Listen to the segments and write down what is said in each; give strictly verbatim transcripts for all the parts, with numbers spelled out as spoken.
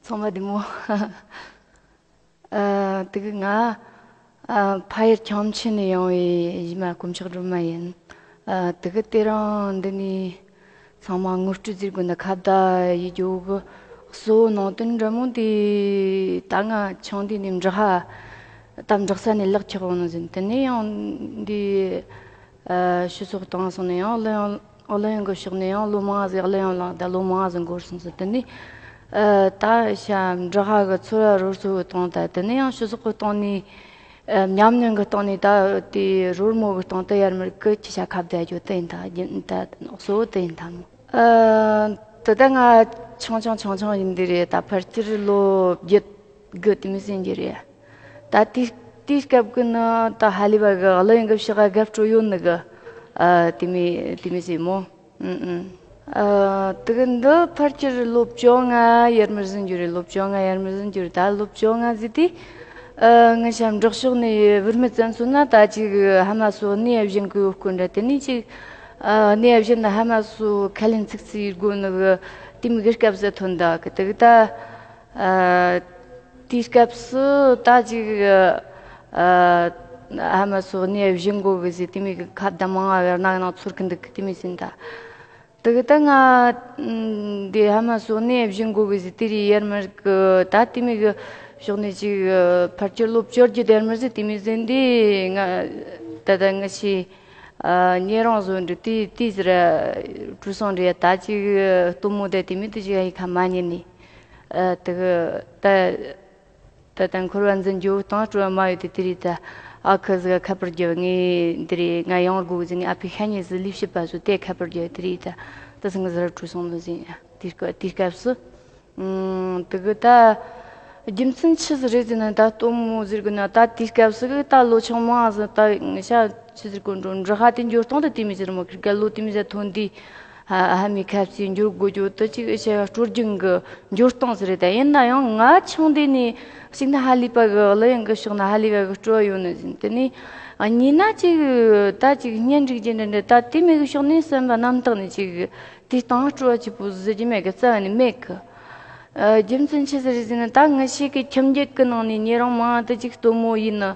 ཚང་མ་བདེ་མོ། ཨ། དེ་གི་ང་ཨ་ཕ་ཡུལ་ཁྱམས་ཆུས་ནས་ཡོང་བའི་ཡི་མ་དཀོན་མཆོག་སྒྲོལ་མ་ཡིན། ཨ། དེ་གི་དེ་རིང་འདི་ནས་ཚང་མ་ངོ་སྤྲོད་ཟེར་དགོས་ན་ཁ་བརྡ་ཡེད་རྒྱུ་གི་གཙོ་བོ་ནང་དོན་འདྲ་མོ་དེ། ད་ང་ཆུང་དུས་ནས་འབྲོག་ཁ་ད་འབྲོག་ས་ནས་ལག་ཁྱེར་འོང་ནི་ཟིན། དེ་ནས་ཡང་འདི་ཨ་ཕྱི་སོག་གཏོང་སོང་ནས་ཡང་གླུ་དབྱངས་གླུ་དབྱངས་གི་ཕྱོགས་ནས་ཡང་ལོ་མང་ཟིག་གླུ་དབྱངས་བླངས། ད་ལོ་མང་ཟིག་འགོར་སོང་ཟིན། དེ་ནས་ཨ་ད་ཤ་འབྲོག་ཁ་གི་ཚོར་བ་རོལ་སོ་གི་གཏོང་། ད་དེ་ནས་ཡང་ཕྱི་སོག་གི་གཏོང་ནས་ཨ་ཉམས་མྱོང་གི་སྟེང་ནས་ད་དེ་རོལ་མོ་གི་སྟེང་དུ་ཡར་མར་གི་ཅི་བྱ་ཁ་བརྡ་རྒྱུ་དེ་ཡིན། ད་རྒྱུན་ད་གཙོ་བོ་དེ་ཡིན་ད་མོ། ཨ་ད་ལྟ་ང་ཆུང་ཆུང་ཆུང་ཆུང་ཡིན་དེ་རེད། ད་ཕལ་ཆེར་ལོ་བརྒྱད་དགུ་དེ་མི་ཟིན་གྱི་རེད། ད་དེ་དེའི་སྐབས་ཀྱི་ནི་ད་ཧ་ལས་པ་གི་གླུ་དབྱངས་གི་ཕྱོགས་ཀ་དགའ་སྤྲོ་ཡོད་ནི་གི། ཨ་དེ་མི་དེ་མི་ཟིན་མོ། ཨུ་ཨུ། ཨ་དེ་གི་འདི་ཕལ་ཆེར་ལོ་བཅོ་ལྔ་ཡར་མར་ཟིན་རྒྱུ་རེད། ལོ་བཅོ་ལྔ་ཡར་མར་ཟིན་རྒྱུ་རེད། ད་ལོ་བཅོ་ལྔ་ཟིན་དུས་ཨ་ང་ཤ་འབྲོག་ཕྱོགས་ནས་བུད་མེད་བཙན་ཚོ་ན་ད་ཅིག་ཕ་མ་སོ་གནས་ཡ་བཞིན་གི་ཡོད་སྐོར་འདྲ། དེ་ནས་ཅིག་ཨ་གནས་ཡ་བཞིན་ན་ཕ་མ་སོ་ཁ་ལེན་ཚིག་རྩིས་དགོས་ནི་གི་དེ་མི་གི་སྐབས་སུ་ཐོན། ད་གི་དེ་གི་ད་ཨ་དེའི་སྐབས་སུ་ད་ཅིག་ཨ་ཕ་མ་སོ་གནས་ཡ་བཞིན་དགོས་གི་ཟེར། དེ་མི་གི་ཁ་བརྡ་མང་ང་བར་ན་ནང་ཚོར་གི་འདུག་གི། དེ་མི་ཟིན་ད། དེ་གི་ད་ང་འདི་ཕ་མ་སོ་གནས་བཞིན་དགོས་གི་ཟེར། དེ་རིང་ཡར་མར་གི་ད་དེ་མི་གི་ཕྱོགས་ནས་ཅིག་ཕལ་ཆེར་ལོ་བཅོ་བརྒྱད་ཡར་མར་ཟིན། དེ་མི་ཟིན་དེ་ང་ད་ད་ང་ཤི་ཉེ་རང་བཟོ་འདྲི་དེ་དེ་ཟེར། གྲུ་སོང་འདྲི་ད་ཅིག་སྟོན་མོ་དེ་དེ་མི་དེ་ཅིག་ཡི་ཁ་མ་ཉན་ནི། ཨ་དེ་གི་ད། ད་ལྟ་འཁོར་བ་འཛིན་རྒྱུ་དང་སྤྲོ་བ་མ་ཡོད་དེ། དེ་རིང་ད་ཨ་ཁུ་ཟིག་ཁ་པར་རྒྱབ། ངས་དེ་རིང་ང་ཡོང་དགོས་ཟིན། ཨ་ཕའི་ཤ་ཉེ་ཟིག་ལས་བྱེད་པ་ཟིག་དེ་ཁ་པར་རྒྱབ། དེ་རིང་ད་ད་སང་ཟིག་ར་བྲོས་སོང་ནི་ཟིན། དེ་སྐབས་དེ་སྐབས་སུ་ཨུམ་དེ་གི་ད་རྒྱུ་མཚན་ཆི་ཟིག་རེད་ཟེར་ན། ད་སྟོན་མོ་ཟེར་དགོས་ན་ད་དེ་སྐབས་སུ་གི་ད་ལོ་ཆུང་མང་ཟིག་ད་ཤ་ཆི་ཟེར་དགོས། འགྲོ་འབྲོག་ཁ་དེ་འགྱུར་སྟངས་ད་དེ་མི་ཟེར་མོ། ཁིར་ཀ་ལོ་དེ་མི་ཟེར་ཐོན་དུས། ཨ་ཕ་མའི་ཁ་ཟས་འགྱུར་དགོས་རྒྱུ་དེ་ཅིག་ཨེ་ཤ་སྲོལ་རྒྱུན་གྱི་འགྱུར་སྟངས་ཟིག་རེད། ད་ཡིན་ན་ཡང་ང་ཆུང་དུས་ནས་གཅིག་ན་ཧ་ལས་པ་གི་གླུ་དབྱངས་གི་ཕྱོགས་ན་ཧ་ལས་པ་གི་སྤྲོ་བ་ཡོད་ནི་ཟིན། དེ་ནས་ཨ་གཉིས་ན་ཅིག་ད་ཅིག་གཉེན་སྒྲིག་རྒྱུ་འདྲ་འདྲ་ད་དེ་མོ་གི་ཕྱོགས་ནས་བསམ་པ་རྣམ་དག་ནས་ཅིག་དེ་སྟེང་སྤྲོ་བ་ཆེ་པོ་ཟིག་ཟེར་རྒྱུ་མེད་གི། རྩ་བ་ནས་མེད་གི། ཨ་རྒྱུ་མཚན་ཆི་ཟིག་རེད་ཟེར་ན། ད་ངི་ཤེས་གི་ཁྱིམ་རྒྱུད་གི་ནང་ནས་ཉེ་རང་མང་དུ་ཅིག་སྟོན་མོ་ཡིན་ནི།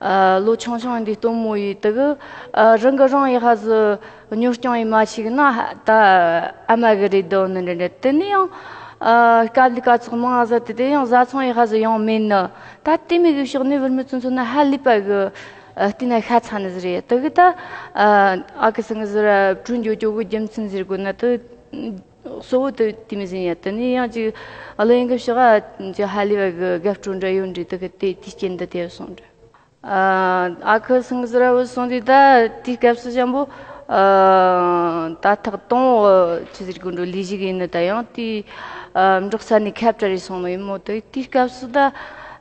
ཨ་ལོ་ཆུང་ཆུང་འདི་སྟོན་མོ་ཡིན་དུ་གི། ཨ་རང་གི་རང་ཡི་ཧ་ཟི་གཉོར་སྐྱོང་ཡི་མ་ཞིག་ན་ད་ཨ་མ་གི་རེད་དོ་ནི་འདྲ་འདྲ། དེ་ནས་ཡང་ཨ་དཀའ་ལས་དཀའ་ཚེགས་མང་ཟ་དེ་དེ་ཡང་བཟའ་ཚང་ཡི་ཧ་ཟི་ཡང་མེད་ནི། ད་དེ་མོ་གི་ཕྱོགས་ནས་བུད་མེད་ཚོ་ཚོ་ན་ཧ་ལས་པ་གི་ཨ་བལྟས་ན་ཤ་ཚ་ནི་ཟིག་རེད། དུ་གི་ད་ཨ་ཨ་ཁུ་སང་ཟིག་ར་བྲོས་འགྱོ་འགྱོ་གི་རྒྱུ་མཚན་ཟེར་དགོས་ན་དུ། གཙོ་བོ་དེ་དེ་མོ་ཟིན་ཡ། དེ་ནས་ཡང་ཅིག་གླུ་དབྱངས་གི་ཕྱོགས་ཨ་ཅིག་ཧ་ལས་པ་གི་དགའ་སྤྲོ་འདྲ་ཡོད་འདྲི་དེ་གི་དེ་དེའི་རྐྱེན་དུ་དེ་སོང་འདྲ། ཨ་ཨ་ཁུ་སང་ཟིག་ར་བུད་སོང་དུས་ད་དེའི་སྐབས་སུ་ཅང་པོ་ཨ་ད་ཐག་དང་པོ་ཆི་ཟེར་དགོས་འགྲོ་ལས་ཞུགས་ཡིན་ནི། ད་ཡང་དེ་ཨ་འབྲོག་ས་ནས་ཁ་བྲལ་རེ་སོང་ནི་ཡིན་མོ། དེ་དེའི་སྐབས་སུ་ད་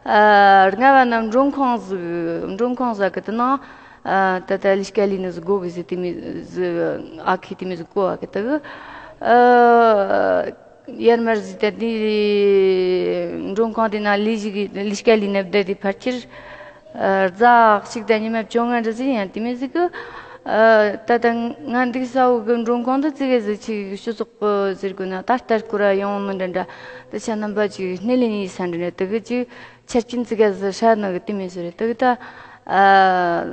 ཨ་རྔ་བ་ན་མགྲོན་ཁང་ཟིག་མགྲོན་ཁང་ཟིག་གི་དེ་ནང་ཨ་ད་ལྟ་ལས་ཀ་ལས་ནི་ཟིག་དགོས་གི་ཟིག་དེ་མོ་ཟིག་ཨ་ཁུས་དེ་མོ་ཟིག་གོ་བ་གི། དེ་གི་ཨ་ཡར་མར་ཟིག་ད་དེ་མགྲོན་ཁང་དེ་ན་ལས་ཞུགས་ལས་ཀ་ལས་ནི་བསྡད་དེ་ཕལ་ཆེར་ཨ་ཟླ་གཅིག་དང་ཉི་མ་བཅོ་ལྔ་འདྲ་ཟིག་ཡང་དེ་མོ་ཟིག་གི། ཨ་ད་ལྟ་ང་འདུག་ས་འོག་གི་མགྲོན་ཁང་དུ་ཙི་གེ་ཟིག་ཅིག་ཕྱི་སོག་པོ་ཟེར་དགོས་ན་ད་ལྟ་སྐོར་ར་ཡོང་ནི་འདྲ་འདྲ། དེ་ཆ་རྣམ་པ་ཅིག་སྣེ་ལེན་ཡེད་ས་འདྲ་འདྲ། དེ་གི་ཅིག་ཆ་རྐྱེན་ཙི་གེ་ཟིག་ཧྲ་ནི་གི་དེ་མོ་ཟིག་རེད། དེ་གི་ད་ཨ་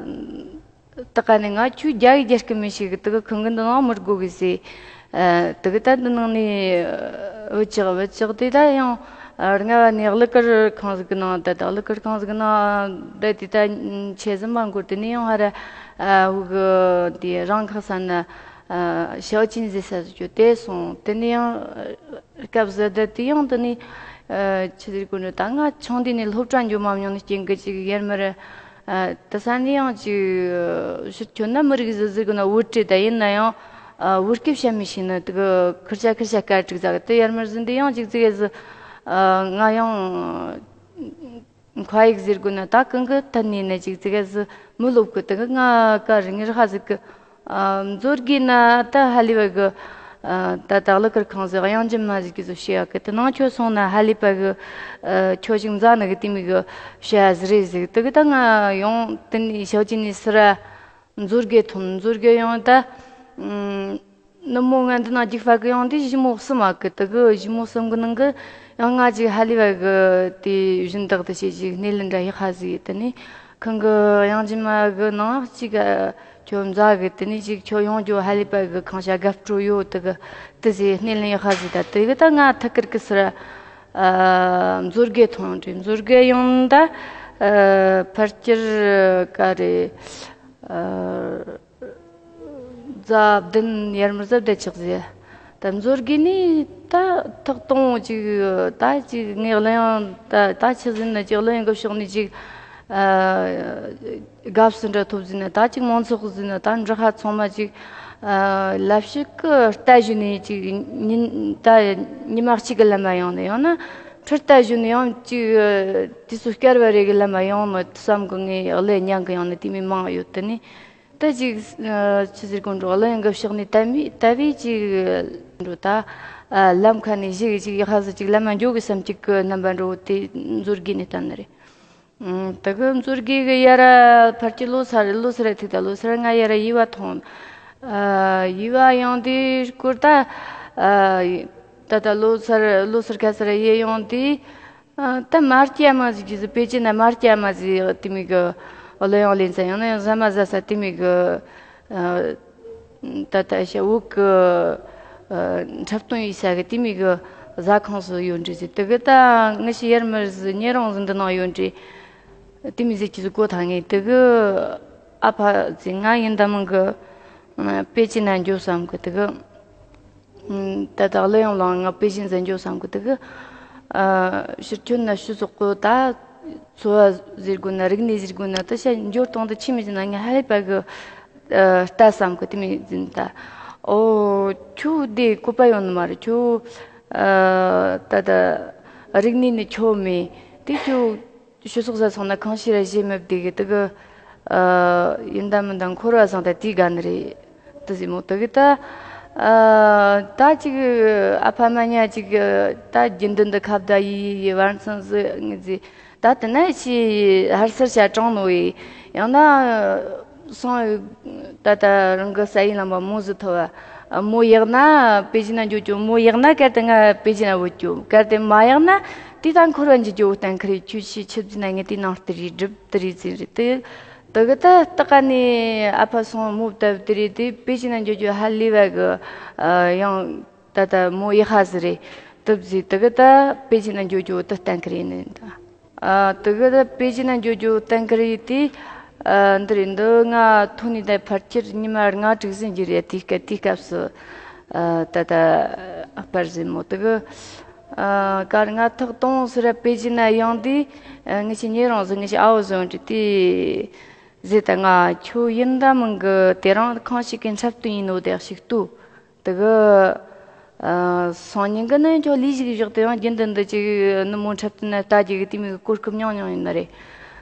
ད་ག་ནས་ང་ཁྱོད་རྒྱ་ཡིག་རྒྱ་སྐད་མི་ཤེས་གི། དེ་གི་ཁང་གི་འདི་ནང་མི་དགོས་གི་ཟེར། ཨ་དེ་གི་ད་འདི་ནང་ནས་བུད་ཅག་བུད་ཅག་དེ་ད་ཡང་ཨ་རྔ་བ་ནས་གླུ་གར་ཁང་ཟིག་གི་ནང་བསྡད། ད་གླུ་གར་ཁང་ཟིག་གི་ནང་བསྡད་དེ་ད་ཆེ་ཟིན་མ་འགོར། དེ་ནས་ཡང་ཧ་ར་ཨ་འུ་གི་དེ་རང་ཁག་ས་ན་ཨ་ཞའོ་ཅིན་ཟེར་ས་ཟིག་ཅིག་དེ་སོང་། དེ་ནས་ཡང་སྐབས་ཟད་དེ་ཡང་དེ་ནས་ཨ་ཆི་ཟེར་དགོས་འདྲ། ད་ང་ཆུང་དུས་ནས་སློབ་གྲྭ་འགྱོ་མ་མྱོང་ནི་རྐྱེན་གི་ཅིག་ཡར་མར་ཨ་དེ་ས་ནས་ཡང་ཅིག་ཕྱིར་ཁྱོད་ན་མི་རིགས་ཟིག་ཟེར་དགོས་ན་བོད་རེད། ད་ཡིན་ན་ཡང་ཨ་བོད་སྐད་བཤད་མི་ཤེས་ནི། དེ་གི་ཁུར་ཆ་ཁུར་ཆ་སྐད་ཅིག་ཟ་གི། དེ་ཡར་མར་ཟིན་དུས་ཡང་ཅིག་ཙི་གེ་ཟིག་ཨ་ང་ཡང་མཁའ་ཡིག་ཟེར་དགོས་ན་ད་གང་གི་ཐད་ནས་ནི་ཅིག་ཙི་གེ་ཟིག་མི་སློབ་གི། དེ་གི་ང་ཀ་རི་ངེར་ཧ་ཟིག་གི། ཨ་མཛོད་དགེ་ན་ད་ཧ་ལས་པ་གི་ཨ་ད་ད་གླུ་གར་ཁང་ཟིག་དབྱངས་ཅན་མ་ཟིག་གི་ཟིག་བཤད་ཡག་གི། དེ་ནང་ཁྱོད་སོང་ན་ཧ་ལས་པ་གི་ཨ་ཁྱོད་ཅིག་མཛའ་ནི་གི་དེ་མོ་གི་བཤད་ཟིག་རེད་ཟིག། དེ་གི་ད་ང་ཡང་དེ་ནས་ཞའོ་ཅིན་ནས་སི་ར་མཛོད་དགེ་ཐོན། མཛོད་དགེ་ཡང་ད་ཨུམ། ནུབ་མོ་ང་འདི་ནང་རྒྱུགས་ཕ་གི་ཡོང་དུས་ཞི་མོ་གསུམ་མ་གི། དེ་གི་ཞི་མོ་གསུམ་གི་ནང་གི་ཡང་ང་ཅིག་ཧ་ལས་པ་གི་དེ་བཞིན་བདག་ཏུ་བྱེད་ཅིག་སྣེ་ལེན་འདྲ་ཡག་ཧ་ཟིག་ཡོད། དེ་ནི་ཁང་གི་ཡང་ཅི་མ་གི་ནང་ཅིག་ཁྱོད་མཛའ་གི། དེ་ནི་ཅིག་ཁྱོད་ཡོང་རྒྱུ་ཧ་ལས་པ་གི་ཁང་བྱ་དགའ་སྤྲོ་ཡོད། དེ་གི་དེ་ཟིག་སྣེ་ལེན་ཡག་ཧ་ཟིག། ད་དེ་གི་ད་ང་ཐུག་གི་རིག་གི་སི་ར། ཨ། མཛོད་དགེ་ཐོན་རེད། མཛོད་དགེ་ཡོང་ད། ཨ། ཕལ་ཆེར་ག་རེ། ཨ། གཟའ་བདུན་ཡར་མར་གཟའ་བདུན་ཆགས་ཟེར། ད་མཛོད་དགེ་ནས་ད་ཐག་གཏོང་ཅིག་ད་ཅིག་ངས་གླུ་དབྱངས་ད་ད་ཆི་ཟིན་ན་ཅིག་གླུ་དབྱངས་གི་ཕྱོགས་ནས་ཅིག་ཨ། དགའ་བསུ་འདྲ་ཐོབ་ཟིན་ན། ད་ཅིག་མང་ཚོགས་ཟིན་ན། ད་འབྲི་ཁ་ཚང་མ་ཅིག་ཨ། ལབ་ཞིག་གི་ལྟ་ཞུ་ནས་ཅིག་ཉིན་ད་ཉི་མ་གཅིག་གི་ལམ་མ་ཡོང་ནས། ཡང་ན་ཁྲི་ལྟ་ཞུ་ནས་ཡང་ཅིག་དུས་ཚོད་བསྐྱར་བ་རེ་གི་ལམ་མ་ཡོང་མི་བསམ་གི། ངས་གླུ་མྱང་གི་ཡང་ནས་དེ་མི་མང་ཡོད། དེ་ནས་ད་ཅིག་ཨ། ཆི་ཟེར་དགོས་འགྲོ། གླུ་དབྱངས་གི་ཕྱོགས་ནས་ད་མི་ད་བས་ཅིག་འགྲོ་ད། ཨ། ལམ་ཁ་ནས་ཞིག་ཅིག་ཡག་ཧ་ཟིག་ཅིག་ལམ་མ་འགྱོ་གི་བསམ་ཅིག་གི་རྣམ་པ་འགྲོ་དེ་མཛོད་དགེ་ནས་བལྟས་ནི་རེད། ཨང་། དེ་གི་མཛོད་དགེ་གི་ཡ་ར་ཕལ་ཆེར་ལོ་སར་ལོ་སར་ཐུག་ད་ལོ་སར་ང་ཡ་ར་ཡི་བ་ཐོན། ཨ། ཡི་བ་ཡོང་དུས་སྐོར་ད། ཨ། ད་ད་ལོ་སར་ལོ་སར་ཁ་སར་ཡེ་ཡོང་དུས། ཨ། ད་མ་སྐྱེས་མ་ཟིག་གི་ཟིག་པེ་ཅིན་ན་མ་སྐྱེས་མ་ཟིག་དེ་མི་གི་གླུ་དབྱངས་ལེན་ས། ཡང་ན་ཡང་ཟ་མ་ཟ་ས་དེ་མི་གི་ཨ། ད་ད་ཤ་འུག་གི་ཨ། འཁྲབ་སྟོན་ཡིན་ས་གི་དེ་མི་གི་ཟ་ཁང་སུ་ཡོད་འདྲི་ཟིག། དེ་གི་ད་ངི་ཤི་ཡར་མར་ཟིག་ཉེ་རང་ཟིག་འདི་ནང་ཡོད་འདྲི། དེ་མི་ཟིག་གི་ཟིག་གོ་ཐང་ངེ་དེ་གི་ཨ་ཕ་ཟིག་ང་ཡིན་ད་མིན་གི་ཨ། པེ་ཅིན་ན་འགྱོ་བསམ་གི། དེ་གི་ཨ། ད་ད་གླུ་དབྱངས་ལ་ང་པེ་ཅིན་ཟིག་འགྱོ་བསམ་གི། དེ་གི་ཨ། ཕྱིར་ཁྱོད་ན་ཕྱི་སོག་གི་ད་འཚོ་བ་ཟེར་དགོས་ན་རིག་གནས་ཟེར་དགོས་ན་ད་ཤ་འབྱོར་གཏོང་དུ་ཆི་མི་ཟིན་ན་ངས་ཧ་ལས་པ་གི་ཨ། ལྟ་བསམ་གི། དེ་མི་ཟིན་ད། ཨོ། ཁྱོད་དེ་བཀོད་པ་ཡོང་ནི་མ་རེད། ཁྱོད་ཨ། ད་ད་རིག་གནས་ནི་ཁྱོད་མེད་དེ། ཁྱོད་ཕྱི་སོག་ཟ་སོང་ན་ཁང་ཤི་ར་བཞེས་མི་བདེ་གི། དེ་གི་ཨ། ཡིན་ད་མིན་ད་འཁོར་བ་བཟང་ད་དེའི་དགའ་ནི་རེད། དེ་ཟིག་མོ་དེ་གི་ད་ཨ། ད་ཅིག་ཨ་ཕ་མ་ཉ་ཅིག་ད་རྒྱུན་ལྡན་དུ་ཁ་བརྡ་ཡི་ཡི་བར་མཚམས་སུ་ངི་ཟིག་ད་དེ་ན་ཞི་ཧར་སར་བྱ་གྲོང་ནོ་ཡི། ཡང་ན་སོང་ད་ད་རང་གི་ས་ཡིན་ལམ་པ་མོ་ཟིག་ཐོབ་བ། མོ་ཡག་ན་པེ་ཅིན་ན་འགྱོ་རྒྱུ། མོ་ཡག་ན་གལ་ཏེ་ང་པེ་ཅིན་ན་བུད་རྒྱུ། གལ་ཏེ་མ་ཡག་ན་དེ་ད་འཁོར་བ་འཇིག་རྒྱུ་བོ་གཏན་འཁེལ་རེད། ཁྱོད་ཤི་ཆི་ཟིན་ན་ངས་དེ་ནང་སྟེར་རེད། སྒྲུབ་སྟེར་རེད་ཟིན་རེད། དེ་དེ་གི་ད་ལྟ་ག་ནས་ཨ་ཕ་སོང་མོ་བཏབ་དེ་རེད། དེ་པེ་ཅིན་ན་འགྱོ་རྒྱུ་ཧ་ལས་པ་གི་ཨ། ཡང་ད་ད་མོ་ཡི་ཧ་ཟི་རེད། དུབ་ཟི་དེ་གི་ད་པེ་ཅིན་ན་འགྱོ་རྒྱུ་དེ་གཏན་འཁེལ་ཡིན་ནི་ད། ཨ། དེ་གི་ད་པེ་ཅིན་ན་འགྱོ་རྒྱུ་གཏན་འཁེལ་ཡིན་དེ། ཨ། འདི་རེད། འདི་ང་ཐོན་ནི་ད་ཕལ་ཆེར་ཉི་མ་ལྔ་དྲུག་ཟིན་གྱི་རེད། དེ་སྐབས་དེ་སྐབས་སུ་ཨ། ད་ད་ཨ་ཕར་ཟིན་མོ་དེ་གི་ཨ། གར་ང་ཐག་གཏོང་ཟེར་ར་པེ་ཅིན་ན་ཡོང་དུས་ཨ། ངི་ཆི་ཉེ་རང་ཟིག་ངི་ཆི་ཨ་བོ་ཟིག་འདྲི་དེ་ཟེར། ད་ང་ཁྱོད་ཡིན་ད་མིན་གི་དེ་རིང་ཁང་ཞིག་གི་འཁྲབ་སྟོན་ཡིན་ནོ་དེ་ཞིག་ལྟོས། དེ་གི་ཨ། སང་ཉིན་གི་ནི་ཁྱོད་ལས་ཞིག་བཞག་དེ་ཡང་རྒྱུན་དུ་འདི་ཅིག་ནུབ་མོ་འཁྲབ་སྟོན་ན་ལྟ་རྒྱུ་གི་དེ་མོ་གི་གོ་སྐབས་མྱོང་མྱོང་ཡིན་ནི་རེད།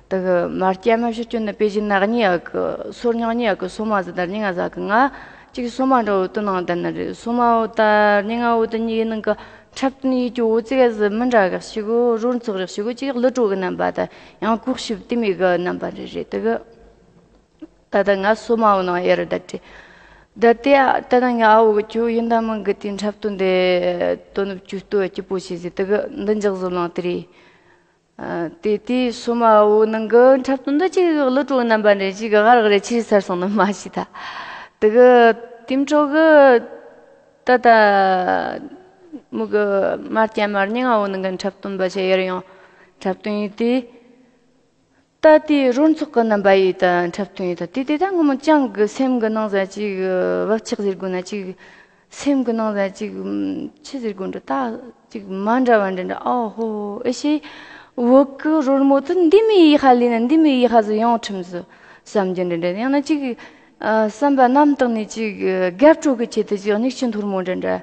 དེ་གི་མ་སྐྱེས་མ་ཕྱིར་སྐྱོན་ནི་པེ་ཅིན་ན་གཉིས་ཨ་གི་སོར་ཉང་གཉིས་ཨ་གི་སོ་མ་ཟི་དར་ཉིན་ང་ཟ་གི། ང་ཅིག་སོ་མ་འདྲ་བོ་དུ་ནང་ལྡན་ནི་རེད། སོ་མ་བོ་དར་ཉིན་ང་བོ་དུ་གཉིས་ནང་གི་འཁྲབ་སྟོན་ཡེ་རྒྱུ་འུ་ཙི་ག་ཟིག་མི་འདྲ་གི་ཞིག་གོ། རོལ་ཚོགས་རིགས་ཞིག་གོ། ཅིག་གླུ་བྲོ་གི་རྣམ་པ་དང་ཡང་གོག་ཞིབ་དེ་མོ་གི་རྣམ་པ་རེ་རེད། དེ་གི་ད་ལྟ་ང་སོ་མ་བོ་ནང་ཡར་བསྡད་དེ། བསྡད་དེ་ད་ལྟ་ང་ཨ་བོ་གི་ཁྱོད་ཡིན་ད་མིན་གི་དེ་འཁྲབ་སྟོན་དེ་དོ་ནུབ་ཅུ་ལྟོས་སྐྱིད་པོ་བྱེད་ཟེར། དེ་གི་འདི་འཇགས་བཟོ་ལང་དེ་རེད། ཨ། དེ་དེའི་སོ་མ་བོ་ནང་གི་འཁྲབ་སྟོན་འདི་ཅིག་གླུ་བྲོ་རྣམ་པ་འདྲ་ཅིག་གི་གར་ག་རེ་ཆི་ཚར་སོང་ནི་མ་ཤེས་ད། དེ་གི་དེ་འཕྲོ་གི་ད་ད་མོ་གི་མར་ཀྱང་མར་ཉིན་ང་བོ་ནང་གི་འཁྲབ་སྟོན་པ་ཆེ་ཡར་ཡོང་འཁྲབ་སྟོན་ཡིན་དེ། ད་དེའི་རོལ་ཚོགས་ཀྱི་རྣམ་པ་ཡིན་ད་འཁྲབ་སྟོན་ཡིན་ད། དེ་དེ་ད་ངོ་མ་ཅང་གི་སེམས་ཀྱི་ནང་ཟ་ཅིག་བག་ཆགས་ཟེར་དགོས་ན་ཅིག་སེམས་ཀྱི་ནང་ལ་ཅིག་ཆི་ཟེར་དགོས་འདྲ། ད་ཅིག་མ་འདྲ་བ་འདྲ་འདྲ། ཨོ་ཧོ། ཨེ་ཤེ། བོད་ཀྱི་རོལ་མོ་དེ་འདི་མོ་ཡི་ཧ་ལས་ན་འདི་མོ་ཡི་ཧ་ཟིག་ཡོང་ཁྲིམས་སུ་བསམ་རྒྱུ་འདྲ་འདྲ། ཡང་ན་ཅིག་ཨ། བསམ་པ་རྣམ་དག་ནས་ཅིག་དགའ་སྤྲོ་གི་ཆེད་དུ་ཅིག་མིག་ཆུ་འཐོར་མོ་འདྲ་འདྲ།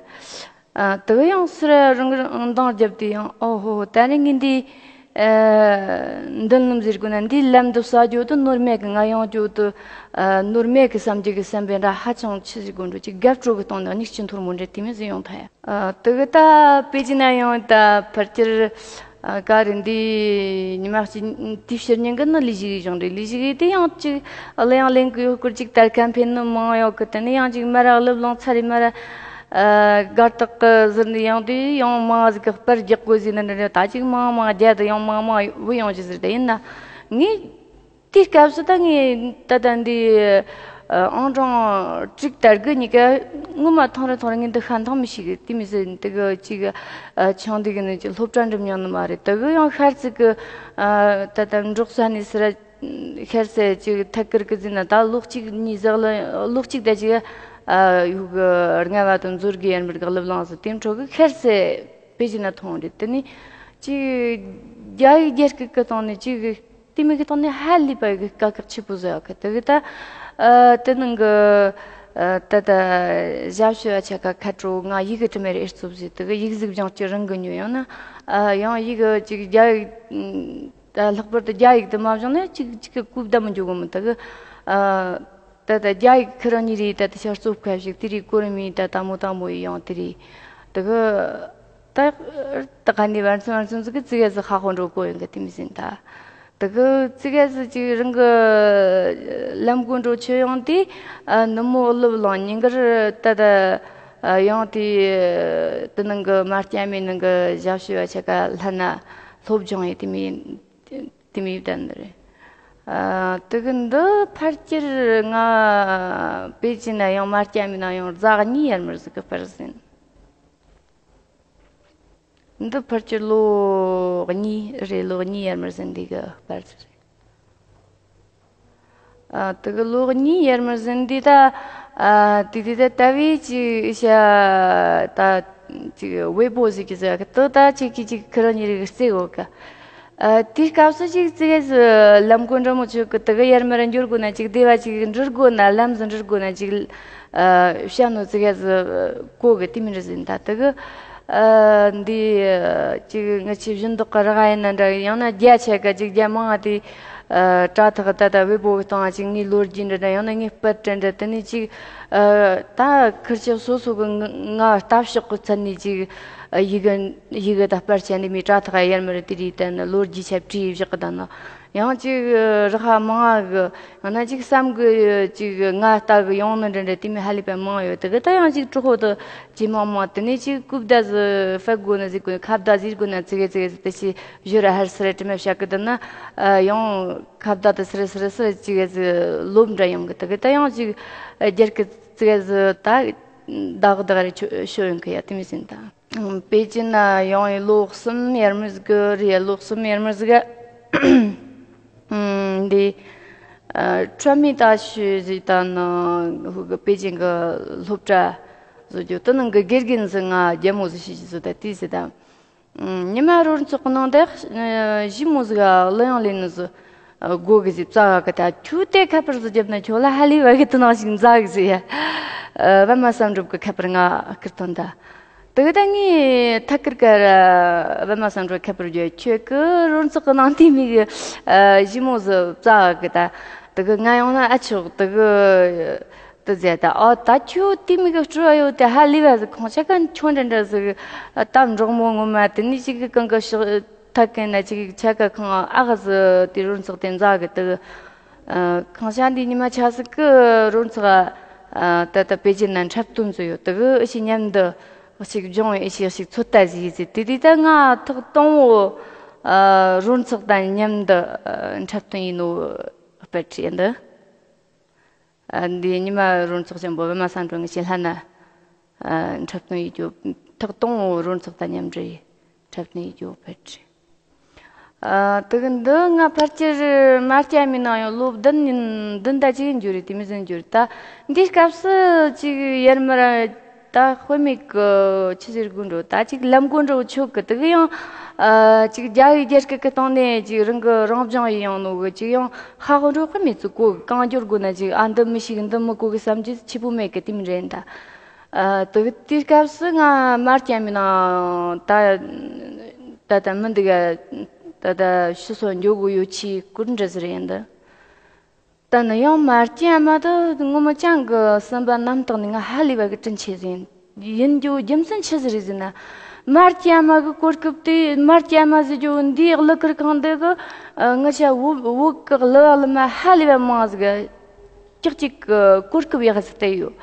ཨ། དེ་གི་ཡང་སུ་ར་རང་གི་འདང་བརྒྱབ་དུས་ཡང་ཨོ་ཧོ། ད་རེས་ངས་འདི་ཨ། མདུན་ལམ་ཟེར་དགོས་ན་འདིའི་ལམ་འདི་ཟ་རྒྱུ་དེ་ནོར་མེད་གི། ང་ཡོང་རྒྱུ་དེ་ཨ། ནོར་མེད་གི་བསམ་རྒྱུ་གི་བསམ་པའི་འདྲ་ཧ་ཅང་ཆི་ཟེར་དགོས་འདྲ། ཅིག་དགའ་སྤྲོ་གི་སྟེང་ནས་མིག་ཆུ་འཐོར་མོ་འདྲ་དེ་མོ་ཟིག་ཡོང་ཐལ། ཨ། དེ་གི་ད་པེ་ཅིན་ན་ཡོང་ད་ཕལ་ཆེར་ ཨ། ག་རེ་འདི་ཉི་མ་གཅིག་དེའི་ཕྱི་ཉིན་གི་ནི་ལས་ཞུགས་ཡོང་རེད། ལས་ཞུགས་དེ་ཡང་ཅིག་གླུ་ཡང་ལེན་གི་ཡོད་སྐོར་ཅིག་དར་ཁ་འཕེན་ནི་མང་ཡོད་གི། དེ་ནི་ཡང་ཅིག་མ་ར་གླུ་བླངས་ཚར་རེ་མ་ར། ཨ། སྒར་དག་གི་ཟུར་ནས་ཡང་དེ་ཡང་མང་ཟིག་གི་པར་རྒྱག་དགོས་ཟིག་ནི་འདྲ་འདྲ། ད་ཅིག་མང་མང་རྒྱ་དེ་ཡང་མང་མང་བུད་ཡོང་ཅི་ཟིག་དེ་ཡིན་ན། ངས་དེའི་སྐབས་སུ་ད་ངས་ད་ལྟ་འདི་ཨང་གྲངས་དྲུག་དར་གི་གཉིས་ཀ་ངོ་མ་ཐོང་རེ་ཐོང་རེ་ངས་འདི་ཤ་འཐང་མི་ཤེས་གི། དེ་མི་ཟེར་འདི་གི་ཅིག་ཨ། ཆུང་འདི་གི་ནི་ཅིག་སློབ་གྲྭ་འགྲིམ་མྱོང་ནི་མ་རེད། དེ་གི་ཡང་ཤར་ཚིག་གི་ཨ། ད་ལྟ་འབྲོག་ས་ནས་སི་ར་ཤར་ཚེ་ཅིག་ཐད་ཀར་གི་ཟིན་ན་ད་ལོ་གཅིག་གཉིས་ཟག་ལ་ལོ་གཅིག་ད་ཅིག་ཨ། ཡུག་གི་ལྔ་བ་དང་མཛོར་གི་ཡར་མར་གི་གླུ་བླངས་སོ། དེ་འཕྲོ་གི་ཤར་ཚེ་པེ་ཅིན་ན་ཐོང་རེད། དེ་ནི་ཅིག་རྒྱ་ཡིག་རྒྱ་སྐད་གི་སྟེང་ནས་ཅིག་དེ་མི་གི་ཐོག་ནས་ཧ་ལས་པ་གི་དཀའ་ཁག་ཆེ་པོ་བཟོ་ཡག་གི། དེ་གི་ད་ཨ། དེ་ནང་གི་ཨ། ད་ད་ཞབས་ཞུ་བ་ཆ་ག་ཁ་དྲོ་ང་ཡི་གེ་དྲི་མེད་རེ་ཨེ་རྩོབ་ཟིག། དེ་གི་ཡིག་གཟུགས་སྦྱང་སྤྱོད་རང་གི་ཉོ་ཡང་ན་ཨ། ཡང་ཡི་གེ་ཅིག་རྒྱ་ཡིག་ད་ལྷག་པར་དུ་རྒྱ་ཡིག་དེ་མ་སྦྱང་ན་ཅིག་ཅིག་གི་གོ་བརྡ་མི་འཇོག་གི་མི། དེ་གི་ཨ། ད་ད་རྒྱ་ཡིག་ཁི་རང་ཉིད་རེད། ད་ད་ཤར་རྩོབ་ཁ་ཞིག་དེ་རེད། གོ་རི་མི་ད་དང་མོ་དང་མོ་ཡི་ཡང་དེ་རེད། དེ་གི་ད་ད་ག་ནས་བར་མཚམས་བར་མཚམས་ཟིག་གི་ཙི་གེ་ཟིག་ཧ་གོ་འགྲོ་གོ་ཡོང་གི། དེ་མི་ཟིན་ད། དེ་གི་ཙི་གེ་ཟིག་ཅིག་རང་གི་ལམ་གོ་འགྲོ་ཆོད་ཡོང་དུས་ཨ། ནུབ་མོ་གླུ་བླངས་ཉིན་དཀར་ད་ད་ཨ། ཡང་དེ་དེ་ནང་གི་མ་སྐྱ་མི་ནང་གི་ཞབས་ཞུ་བ་ཆ་ག་ལྷ་ན་སློབ་སྦྱོང་ཡི་དེ་མི་དེ་མི་བསྡད་ནི་རེད། ཨ། དེ་གི་འདི་ཕལ་ཆེར་ང་པེ་ཅིན་ན་ཡང་མ་སྐྱ་མི་ན་ཡང་ཟླ་གཉིས་ཡར་མར་ཟིག་གི་པར་ཟིན། འདི་ཕལ་ཆེར་ལོ་གཉིས་རེད། ལོ་གཉིས་ཡར་མར་ཟིན་འདི་གི་པར་རེད། ཨ། དེ་གི་ལོ་གཉིས་ཡར་མར་ཟིན་འདི་ད་ཨ། དེ་དེ་ད་ལྟ་བའི་ཅིག་ཤ་ད་ཅིག་ཝེ་པོ་ཟིག་གི་ཟེར་གི། དེ་ད་ཅིག་གི་ཅིག་ཁི་རང་ཉིད་རིག་རྩེ་གོ་གི། ཨ། དེའི་སྐབས་སུ་ཅིག་ཙི་གེ་ཟིག་ལམ་གོ་འདྲ་མོ་ཆོད་གི། དེ་གི་ཡར་མར་འགྱུར་དགོས་ན་ཅིག་སྡེ་བ་ཅིག་འགྲུལ་དགོས་ན་ལམ་ཟིག་འགྲུལ་དགོས་ན་ཅིག་ཨ། བཤད་ནོ་ཙི་གེ་ཟིག་གོ་གི། དེ་མི་འདྲ་ཟིན་ད་དེ་གི་ཨ། འདི་ཅིག་ང་ཆེ་བཞིན་མདོག་གི་རག་ཡིན་ན་འདྲ། ཡང་ན་རྒྱ་ཆེ་ག་ཅིག་རྒྱ་མང་ང་དེ་ཨ། དྲ་ཐག་ད་ད་ཝེ་པོ་གི་སྟེང་ང་ཅིག་ངའི་ལོ་རྒྱུས་འདྲ་འདྲ། ཡང་ན་ངའི་པར་འདྲ་འདྲ། དེ་ནས་ཅིག་ཨ། ད་ཁིར་ཆོ་སོ་སོ་གི་ང་ལྟ་ཕྱོགས་གི་ཚད་ནས་ཅིག་ཨ། ཡི་གེ་ཡི་གེ་ད་པར་ཆ་ནས་མི་དྲ་ཐག་ཡར་མར་དེ་རིགས་ད་ནི་ལོ་རྒྱུས་ཆ་བྲིས་བཞག་གི། ད་ནི་ཡང་ཅིག་རག་མང་གི། ཡང་ན་ཅིག་བསམ་གི་ཅིག་ང་ལྟ་གི་ཡོང་ནི་འདྲ་འདྲ་དེ་མི་ཧ་ལས་པ་མང་ཡོད། དེ་གི་ད་ཡང་ཅིག་གྲོགས་པོ་དུ་ཇེ་མང་མང་དེ་ནས་ཅིག་གོ་བརྡ་ཟིག་ཕེབས་དགོས་ནི་ཟིག་གོ་ཁ་བརྡ་ཟིག་དགོས་ན་ཙི་གེ་ཙི་གེ་ཟིག་དེ་ཅིག་བཞོ་ར་ཧར་སི་ར་དྲི་མ་བཤད་གི། དེ་ན་ཡང་ཁ་བརྡ་དེ་སི་ར་སི་ར་སི་ར་ཅིག་གེ་ཟིག་ལོབ་འདྲ་ཡོང་གི། དེ་གི་ད་ཡང་ཅིག་རྒྱར་གི་ཙི་གེ་ཟིག་ད་ད་གི་ད་གི་རེ་ཆོ་ཤོ་ཡོང་གི་ཡ། དེ་མི་ཟིན་ད། པེ་ཅིན་ན་ཡོང་ཡི་ལོ་གསུམ་ཡར་མར་ཟིག་གི་རེད། ལོ་གསུམ་ཡར་མར་ཟིག་གི་འདི་ཁྲོ་མི་ཏ་ཤུ་ཟིག་ད་ནི་ཧུ་གི་པེ་ཅིན་གི་སློབ་གྲྭ་བཟོ་རྒྱུ་དེ་ནང་གི་དགེ་རྒན་ཟིག་ང་རྒྱལ་མོ་ཟིག་ཤེས་ཀྱི་བཟོ་ད་དེ་ཟིག་ད། ཉི་མ་རོལ་ཚོགས་ནང་དེ་ཞི་མོ་ཟིག་གླུ་དབྱངས་ལེན་ནི་ཟིག་དགོ་གི་ཟིག་བཙལ་གི། ད་ཁྱོད་དེ་ཁ་པར་ཟིག་བརྒྱབ་ན་ཁྱོད་ལ་ཧ་ལས་པ་གི་དེ་ནང་ཞིག་མཛའ་གི་ཟིག་ཡ། པད་མ་བསམ་གྲུབ་གི་ཁ་པར་ང་ཁུར་ཐོན་ད། དེ་གི་ད་ངས་ཐད་ཀར་ཀ་ར་པད་མ་བསམ་གྲུབ་ཁ་པར་བརྒྱབ། ཁྱོད་ཀྱི་རོལ་ཚོགས་ནང་དེ་མི་གི་ཞི་མོ་ཟིག་བཙལ་གི། ད་དེ་གི་ང་ཡོང་ན་ཨ་ཆོག་དེ་གི་དེ་ཟེར་ད། ཨོ་ད་ཁྱོད་དེ་མི་གི་སྤྲོ་བ་ཡོད་དེ་ཧ་ལས་པ་ཟིག་ཁོང་ཆ་ག་ཁྱོད་འདྲ་འདྲ་ཟིག་ད་འབྲོག་མོ་ངོ་མ་དེ་ནི་ཅིག་གི་གང་གི་ཕྱོགས་ཐད་ཀན་ན་ཅིག་ཆ་ག་ཁང་ཨ་ག་ཟིག་དེ་རོལ་ཚོགས་དེ་མཛའ་གི། དེ་གི་ཁང་ཤ་འདི་ཉི་མ་ཆ་ཟིག་གི་རོལ་ཚོགས་ད་ལྟ་པེ་ཅིན་ན་འཁྲབ་སྟོན་ཟིག་ཡོད། དེ་གི་ཨི་ཤི་མཉམ་དུ་ཨི་ཤི་སྦྱོང་ཨི་ཤི་ཨི་ཤི་ཚོད་ལྟ་ཟིག་ཡིན་ཟིག། དེ་དུས་ད་ང་ཐོག་དང་བོ་རོལ་ཚོགས་དང་མཉམ་དུ་འཁྲབ་སྟོན་ཡིན་ནོ་པར་ཁྲིད་འདི། འདི་ཉི་མ་རོལ་ཚོགས་ཆེན་པོ་པད་མ་བསམ་གྲུབ་ངེས་ཤེས་ལྷ་ན་འཁྲབ་སྟོན་ཡིན་རྒྱུ། ཐོག་དང་བོ་རོལ་ཚོགས་དང་མཉམ་འབྲེལ་འཁྲབ་སྟོན་ཡིན་རྒྱུ་པར་ཁྲིད། ཨ། དེ་གི་འདི་ང་ཕལ་ཆེར་མ་སྐྱ་མི་ནང་ཡང་ལོ་བདུན་ཡིན། བདུན་ད་ཅིག་ཡིན་རྒྱུ་རེད། དེ་མི་ཟིན་རྒྱུ་རེད། ད་འདིའི་སྐབས་སུ་ཅིག་ཡར་མར་ད་དཔེ་མེད་གི་ཆི་ཟེར་དགོས་འགྲོ། ད་ཅིག་ལམ་གོ་འགྲོ་ཆོག་གི། དེ་གི་ཡང་ཨ་ཅིག་རྒྱ་ཡིག་རྒྱ་སྐད་གི་སྟེང་ནས་ཅིག་རང་གི་རང་སྦྱོང་ཡིན་ཡང་ནོ་གི། ཅིག་ཡང་ཧ་གོ་འགྲོ་དཔེ་མེད་ཚུལ་གོ་གི། གང་སྦྱོར་དགོས་ན་ཅིག་ཨ་འདི་མི་ཤེས་གི། འདི་མི་གོ་གི་བསམ་རྒྱུ་ཆེ་པོ་མེད་གི། དེ་མི་རེད་ད། ཨ། དེ་དེའི་སྐབས་སུ་ང་མ་སྐྱ་མི་ནང་ད་ད་ད་མི་འདི་ག་ད་ད་ཕྱི་སོ་འགྱོ་དགོས་ཡོད་ཆི་སྐུར་འདྲ་ཟེར་ཡིན་འདི། ད་ནི་ཡང་མ་སྐྱ་མ་ད་ངོ་མ་ཅང་གི་སེམས་པ་རྣམ་དག་ནི་ང་ཧ་ལས་པ་གི་དྲིན་ཆེ་ཟིན་ཡིན་རྒྱུ་རྒྱུ་མཚན་ཆི་ཟིག་རེད་ཟེར་ན། མར་ཅན་མ་གི་གོ་སྐབས་དེ། མར་ཅན་མ་ཟེར་རྒྱུ་འདིའི་གླུ་གར་ཁང་འདི་གི་ཨ་ང་ཆ་བོད་བོད་གི་གླུ་བ་གླུ་མ་ཧ་ལས་པ་མང་ཟིག་ཀྱག་ཅིག་གི་གོ་སྐབས་ཡག་ཟིག་བལྟས་ཡོད།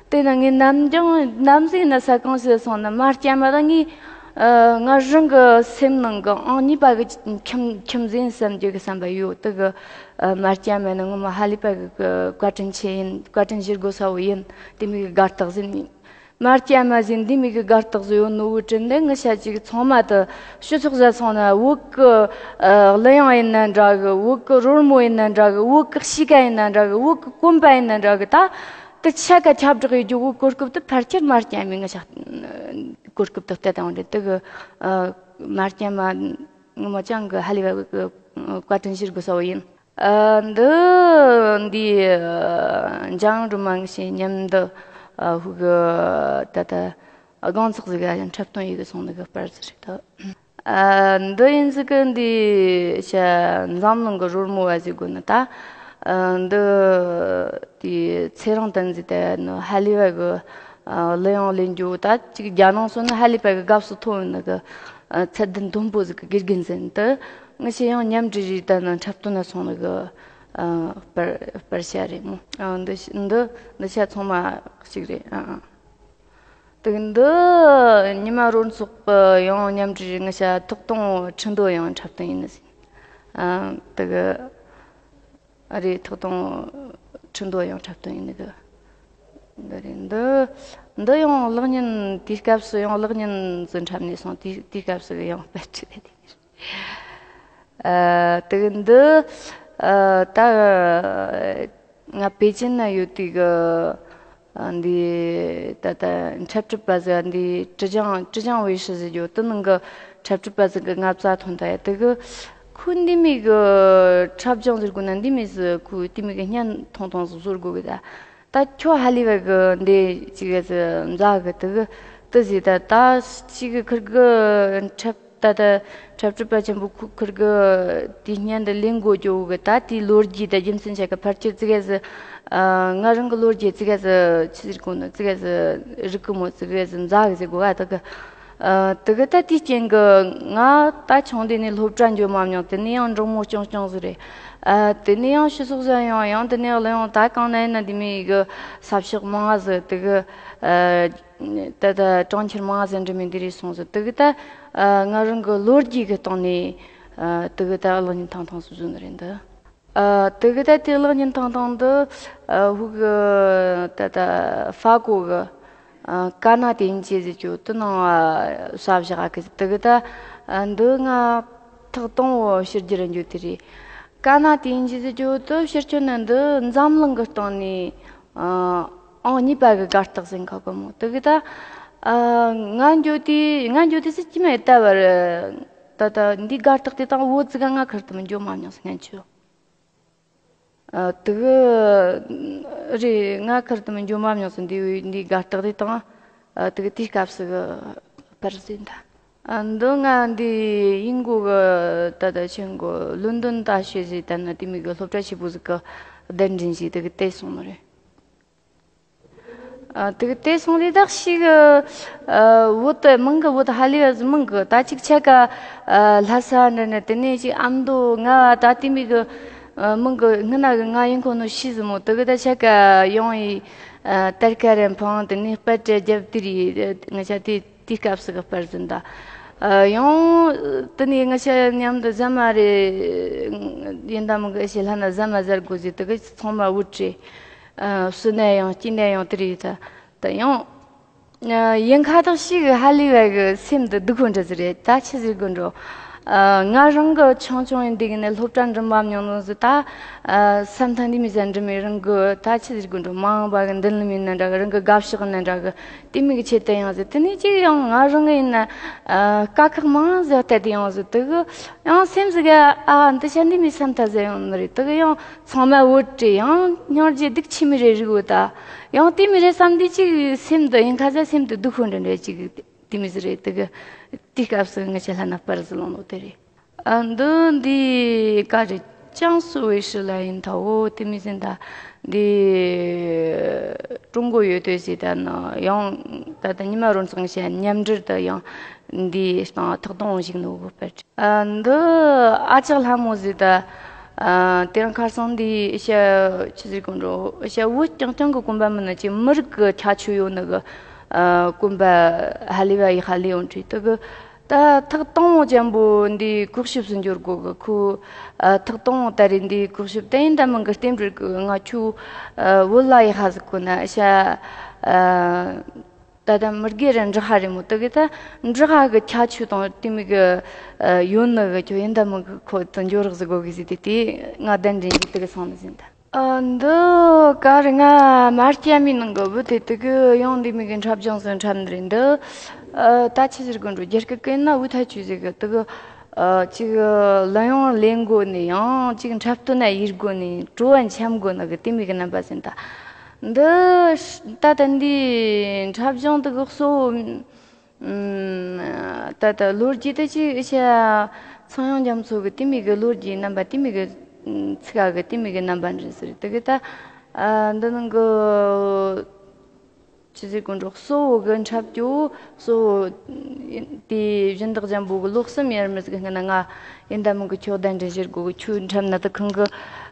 དེ་ན་ངས་ནམ་རྒྱང་ནམ་ཟིག་ན་ས་གང་ཟིག་སོང་ན། མར་ཅན་མ་ད་ངས་ཨ་ང་རང་གི་སེམས་ནང་གི་ཨང་གཉིས་པ་གི་ཁྱིམ་ཁྱིམ་ཟིག་བསམ་རྒྱུ་གི་བསམ་པ་ཡོད། དེ་གི་ཨ་མར་ཅན་མ་ནི་ངོ་མ་ཧ་ལས་པ་གི་གི་བཀའ་དྲིན་ཆེ་ཡིན། བཀའ་དྲིན་ཞུ་དགོས་ས་བོ་ཡིན། དེ་མོ་གི་དགའ་རྟགས་ཟིག་ཡིན། མར་ཅན་མ་ཟིག་འདི་མོ་གི་དགའ་རྟགས་ཟིག་ཡོད་ནོ་བོའི་དྲིན་དེ། ངི་ཤ་ཅིག་ཚང་མ་དུ་ཕྱི་ཚོགས་ཟ་སོང་ན། བོད་གི་ཨ་གླུ་དབྱངས་ཡིན་ན་འདྲ་གི། བོད་གི་རོལ་མོ་ཡིན་ན་འདྲ་གི། བོད་གི་གཤིས་ཀ་ཡིན་ན་འདྲ་གི། བོད་གི་གོན་པ་ཡིན་ན་འདྲ་གི། ད་དེ་ཆ་ག་ཁྱབ་བསྒྲགས་ཡོད་རྒྱུ་བོའི་གོ་སྐབས་དེ་ཕལ་ཆེར་མར་ཅན་མས་ངི་ཤ་གོ་སྐབས་དེ་སྤྲད་བཏང་བ་རེད། དེ་གི་ཨ་མར་ཅན་མ་ངོ་མ་ཅང་གི་ཧ་ལས་པ་གི་བཀའ་དྲིན་ཞུ་དགོས་ས་བོ་ཡིན། ཨ་འདི་འདི་ཨ་འཇང་སྒྲོལ་མ་ངི་ཤའི་མཉམ་དུ་ཨ་ཧུ་གི་ད་ལྟ་སྒང་ཚོགས་ཟིག་ག་འཁྲབ་སྟོན་ཡེ་གི་སོང་ནི་གི་པར་ཟིག་རེད་དོ། ཨ་འདི་ཡིན་ཟིག་གི་འདི་ཤ་འཛམ་གླིང་གི་རོལ་མོ་བ་ཟིག་དགོས་ནི་ད། ཨ་འདི་དེ་ཚེ་རིང་བསྟན་འཛིན་དེ་ནི་ཧ་ལས་པ་གི་ཨ་གླུ་དབྱངས་ལེན་རྒྱུ། ད་ཅིག་རྒྱ་ནང་སོང་ན་ཧ་ལས་པ་གི་དགའ་བསུ་ཐོབ་ནི་གི་ཨ་ཚད་ལྡན་མཐོན་པོ་ཟིག་གི་དགེ་རྒན་ཟིན་དུ། ངི་ཤ་ཡང་མཉམ་འབྲེལ་རེད། ད་ནི་འཁྲབ་སྟོན་ན་སོང་ནི་གི་ཨ་པར་པར་ཤ་རེད་མོ། ཨ་འདི་འདི་འདི་ཤ་ཚང་མ་གཅིག་རེད། ཨ་ཨ་དེ་གི་འདི་ཉི་མ་རོལ་ཚོགས་གི་ཡང་མཉམ་འབྲེལ་རེད། ངི་ཤ་ཐོག་དང་ཁྲི་འདོན་ཡང་འཁྲབ་སྟོན་ཡེ་ནི་ཟིན། ཨ་དེ་གི་ཨ་རེད། ཐོག་དང་ཁྲི་འདོན་ཡང་འཁྲབ་སྟོན་ཡེ་ནི་གི་འདི་རེད། འདི་འདི་ཡང་གློག་བརྙན། དེའི་སྐབས་སུ་ཡང་གློག་བརྙན་ཟིག་འཁྲབ་ནས་སོང་། དེའི་དེའི་སྐབས་སུ་ཡང་པར་ཁྲིད་དེ། ཨ་དེ་གི་འདི་ཨ་ད་ང་པེ་ཅིན་ན་ཡོད་དུས་གི་ཨ་འདི་ད་ལྟ་འཁྲབ་ཁྲིད་པ་ཟིག་འདི་ཀྲི་ཅང་ཀྲི་ཅང་ཝེ་ཧྲི་ཟེར་རྒྱུ་དེ་ནང་གི་འཁྲབ་ཁྲིད་པ་ཟིག་གི་ང་རྩ་ཐོན་ད་ཡ། དེ་གི་ཁོ་འདི་མོ་གི་འཁྲབ་སྦྱོང་ཟེར་དགོས་ན། འདི་མོ་ཟིག་ཁོ་དེ་མོ་གི་བརྙན་ཐུང་ཐུང་ཟིག་བཟོ་དགོས་གི་ད། ད་ཁྱོད་ཧ་ལས་པ་གི་འདི་ཅིག་གི་ཟིག་མཛའ་གི། དེ་གི་དེ་ཟིག་ད་ད་ཅིག་གི་ཁིར་གི་འཁྲབ། ད་ལྟ་འཁྲབ་ཁྲིད་པ་ཆེན་པོ་ཁོ་ཁིར་གི་དེའི་བརྙན་དེ་ལེན་དགོས་རྒྱུ་གི། ད་དེའི་ལོ་རྒྱུས་དང་རྒྱུ་མཚན་ཆ་ག་ཕལ་ཆེར་ཙི་གེ་ཟིག་ཨ་ང་རང་གི་ལོ་རྒྱུས་ཙི་གེ་ཟིག་ཆི་ཟེར་དགོས་ནོ། ཙི་གེ་ཟིག་རིག་གི་མོ། ཙི་གེ་ཟིག་མཛའ་གི་ཟེར་དགོས་ག། དེ་གི་ཨ་དེ་གི་ད་དེའི་རྐྱེན་གི་ང་ད་ཆུང་དུས་ནས་སློབ་གྲྭ་འགྱོ་མ་མྱོང་། དེ་ནས་ཡང་འབྲིང་མོ་སྐྱོང་སྐྱོང་ཟིག་རེད། ཨ་དེ་ནས་ཡང་ཕྱི་སོག་ཟ་ཡོང་། ཡང་དེ་ནས་གླུ་དབྱངས་ད་གང་ན་ཡིན་ན་དེ་མོ་གི་ས་ཕྱོགས་མང་ང་ཟིག། དེ་གི་ཨ་ད་ལྟ་གྲོང་ཁྱེར་མང་ཟིག་འགྲིམ་མི་འདི་རེད་སོང་ཟིག། དེ་གི་ད་ཨ་ང་རང་གི་ལོ་རྒྱུས་གི་སྟེང་ནས་ཨ་དེ་གི་ད་གློག་བརྙན་ཐུང་ཐུང་ཟིག་བཟོས་ནི་རེད་འདི། ཨ་དེ་གི་ད་དེ་གློག་བརྙན་ཐུང་ཐུང་འདི་ཨ་ཧུ་གི་ད་ལྟ་ཧྥ་གོ་གི་ཨ་ཀ་ན་དེ་ཡིན་ཅེ་ཟེར་རྒྱུ་དེ་ནང་ཨ་གསལ་བཞག་གི། དེ་གི་ད་ཨ་འདི་ང་ཐོག་དང་བོ་ཕྱི་རྒྱལ་འགྱོ་དུས་རེད། ཀ་ན་དེ་ཡིན་ཅེ་ཟེར་རྒྱུ་དེ་ཕྱིར་ཁྱོད་ནི་འདི་འཛམ་གླིང་གི་སྟེང་ནས་ཨ་ཨང་གཉིས་པ་གི་དགའ་རྟགས་ཟིག་ཡིན་ཁ་གོ་མོ། དེ་གི་ད་ཨ་ང་འགྱོ་དུས་ང་འགྱོ་དུས་སུ་ཅི་མ་ཡིན་ད་བར་ད་ལྟ་འདི་དགའ་རྟགས་དེ་དང་བོ་ཙི་ག་ང་ཁུར་དུ་མི་འགྱོ་མ་མྱོང་ཟིག་ངན་ཆུ། ཨ་དེ་གི་རེད། ང་ཁུར་དུ་མི་འགྱོ་མ་མྱོང་ཟིག། འདི་འདི་དགའ་རྟགས་དེ་དང་ཨ་དེ་གི་དེའི་སྐབས་སུ་གི་པར་ཟིག་ད། ཨ་འདི་ང་འདི་ཡིན་གོ་གི་ད་ལྟ་ཆེན་གོ་ལོན་ཌོན་ད་ཤོད་ཟིག། ད་ནི་དེ་མོ་གི་སློབ་གྲྭ་ཆེ་པོ་ཟིག་གི་གདན་འདྲེན་ཞིག་དེ་གི་དེ་སོང་ནི་རེད། ཨ་དེ་གི་དེ་སོང་དེ་དག་ཞིག་ཨ་བོད་དུ་མང་གི། བོད་ཧ་ལས་པ་ཟིག་མང་གི། ད་ཅིག་ཆ་ག་ཨ་ལྷ་ས་འདྲ་ནས་དེ་ནས་ཅིག་ཨ་མདོ་ང་ད་དེ་མོ་གི་ཨ་མང་གི། སྔ་ན་གི་ང་ཡིན་ཁོ་ནོ་ཤི་ཟིག་མོ། དེ་གི་ད་ཆ་ག་ཡོང་ཡི་ཨ་ཏར་ཀ་རེ་འཕང་དེ་ནས་པད་ཏྲ་རྒྱབ་དེ་རེད། ང་ཆ་དེ་དེའི་སྐབས་སུ་གི་པར་ཟིན་ད། ཨ་ཡང་དེ་ནས་ང་ཆ་མཉམ་དུ་ཟ་མ་རེད་ཡིན་ད་མོ་གི་ཨེ་ཤེ་ལྷ་ན་ཟ་མ་ཟ་དགོས་ཟིག། དེ་གི་ཚང་མ་བུད་རེད། ཨ་བསོད་ནམས་ཡང་སྐྱིད་ནམས་ཡང་དེ་རེད་ད། ད་ཡང་ཨ་ཡིན་ཁ་ཐག་ཞིག་ཧ་ལས་པ་གི་སེམས་དུ་སྡུག་གོ་འདྲ་ཟིག་རེད། ད་ཆི་ཟེར་དགོས་འགྲོ། ཨ་ང་རང་གི་ཆུང་ཆུང་ཡིན་དུས་ནས་སློབ་གྲྭ་འགྲིམ་པ་མྱོང་ནོ་ཟིག། ད་ཨ་བསམ་ཐང་འདི་མི་ཟ་འགྲིམ་མི་རང་གི་ད་ཆི་ཟེར་དགོས་འགྲོ། མ་འོངས་པ་གི་མདུན་ལམ་ཡིན་ན་འདྲ་གི། རང་གི་དགའ་ཕྱོགས་ཡིན་ན་འདྲ་གི། དེ་མོ་གི་ཆེད་དུ་ཡང་ཟེར། དེ་ནས་ཅིག་ཡང་ང་རང་གི་ཡིན་ན་ཨ་དཀའ་ཁག་མང་ཟིག་བལྟས་ཏེ་ཡང་ཟེར། དེ་གི་ཡང་སེམས་ཟིག་ག་ཨ་འདི་ཆ་འདི་མོ་བསམ་ཐལ་ཟེར་ཡོང་ནི་རེད། དེ་གི་ཡང་ཚང་མ་བུད་རེད། ཡང་སྙིང་རྗེ་སྡུག་ཆེ་མི་རེ་རིག་བོ་ད། ཡང་དེ་མོ་རེད་བསམ་དུས་ཅིག་སེམས་དུ་ཡིན་ཁ་ཟ་སེམས་དུ་སྡུག་ཁོ་འདྲ་འདྲ་ཅིག་དེ་མོ་ཟིག་རེད། དེ་གི་དེའི་སྐབས་སུ་ང་ཆ་ལྷ་ན་པར་ཟིག་ལོང་ནོ་དེ་རེད། ཨ་འདི་འདི་ག་རེ་ཅང་སུ་ཝེ་ཧྲི་ལ་ཡིན་ཐའོ་དེ་མི་ཟིན་ད། འདི་ཀྲུང་གོ་ཡོད་དོ་ཟེར། ད་ནི་ཡང་ད་ལྟ་ཉི་མ་རོལ་ཚང་ཞེས་མཉམ་འབྲེལ་དུ་ཡང་ འདིའི་སྟེང་ཐག་དོང་ཞིག་ནོ་གི་པར། ཨ། འདི་ཨ་ཅག་ལྷ་མོ་ཟིག་ད། ཨ། དེ་རིང་ཁར་སང་འདི་ཨེ་ཤ་ཆི་ཟིག་གོ་འགྲོ། ཨེ་ཤ་བོད་རྐྱང་རྐྱང་གི་གོམ་པ་མིན་ན་ཅིག་མི་རིགས་གི་ཁྱད་ཆོས་ཡོད་ནི་གི། ཨ། གོམ་པ་ཧ་ལས་པ་ཡི་ཧ་ལས་ཡོང་དྲིས་དུ་གི། ད་ཐག་དང་པོ་ཅན་པོ་འདི་གོག་ཤུབས་སུ་འབྱོར་དགོ་གི། ཁོ། ཨ། ཐག་དང་པོ་ད་རེས་འདི་གོག་ཤུབས་དེ་ཡིན་ད་མིན་གི་རྟེན་འབྲེལ་གི། ང་ཁྱོད། ཨ། བོད་ལྭ་ཡི་ཧ་ཟིག་གོ་ན་ཨེ་ཤ། ཨ། ད་ལྟ་མི་སྒེར་ར་འབྲི་ཧ་རེད་མོ། དེ་གི་ད་འབྲི་ཧ་གི་ཁྱད་ཆོས་དང་དེ་མོ་གི། ཨ། ཡོད་ནི་གི། ཁྱོད་ཡིན་ད་མིན་གི་ཁོ་དུ་འགྱོ་རོགས་ཟིག་དགོ་གི་ཟིག་དེ་དེ་ང་གདན་འདྲེན་གྱི་དེ་གི་སོང་ནི་ཟིན་ད། ཨ། འདི་ག་རེ་ང་མ་སྐྱ་མི་ནང་གི་བུ་དེ་དེ་གི་ཡང་དེ་མོ་གི་འཁྲབ་སྦྱོང་ཟིག་འཁྲབ་ནི་རེད་འདི། ཨ། ད་ཆི་ཟེར་དགོ་འགྲོ། རྒྱ་སྐད་གི་ན་ཝུ་ཐ་ཆུ་ཟེར་གི། དེ་གི། ཨ། ཅིག་ལ་ཡང་ལེན་དགོ་ནི། ཡང་ཅིག་འཁྲབ་སྟོན་ན་ཡིར་དགོ་ནི། བྲོ་བ་འཆམ་དགོ་ནི་གི་དེ་མོ་གི་རྣམ་པ་ཟིན་ད། འདི་ད་ལྟ་འདི་འཁྲབ་སྦྱོང་དེ་གི་གཙོ་བོ། ཨུམ། ད་ལྟ་ལོ་རྒྱུས་དེ་ཅིག་ཨེ་ཤ་ཚངས་དབྱངས་རྒྱ་མཚོ་གི་དེ་མོ་གི་ལོ་རྒྱུས་རྣམ་པ། དེ་མོ་གི་ཚིག་ག་གི་དེ་མོ་གི་རྣམ་པ་འདྲ་ཟེར། དེ་གི་ད། ཨ། འདི་ནང་གི། ཆི་ཟེར་དགོ་འགྲོ། གཙོ་བོ་གི་འཁྲབ་རྒྱུ་གཙོ་བོ་དེ་སྦྱིན་བདག་འཇམ་པོ་གི་ལོ་གསུམ་ཡར་མར་ཟིག་སྔོན་ན་ང་ཡིན་ད་མིན་གི་ཁྱོད་གདན་འདྲེན་ཞུ་དགོ་གི། ཁྱོད་འཁྲབ་ན་ད་ཁང་གི།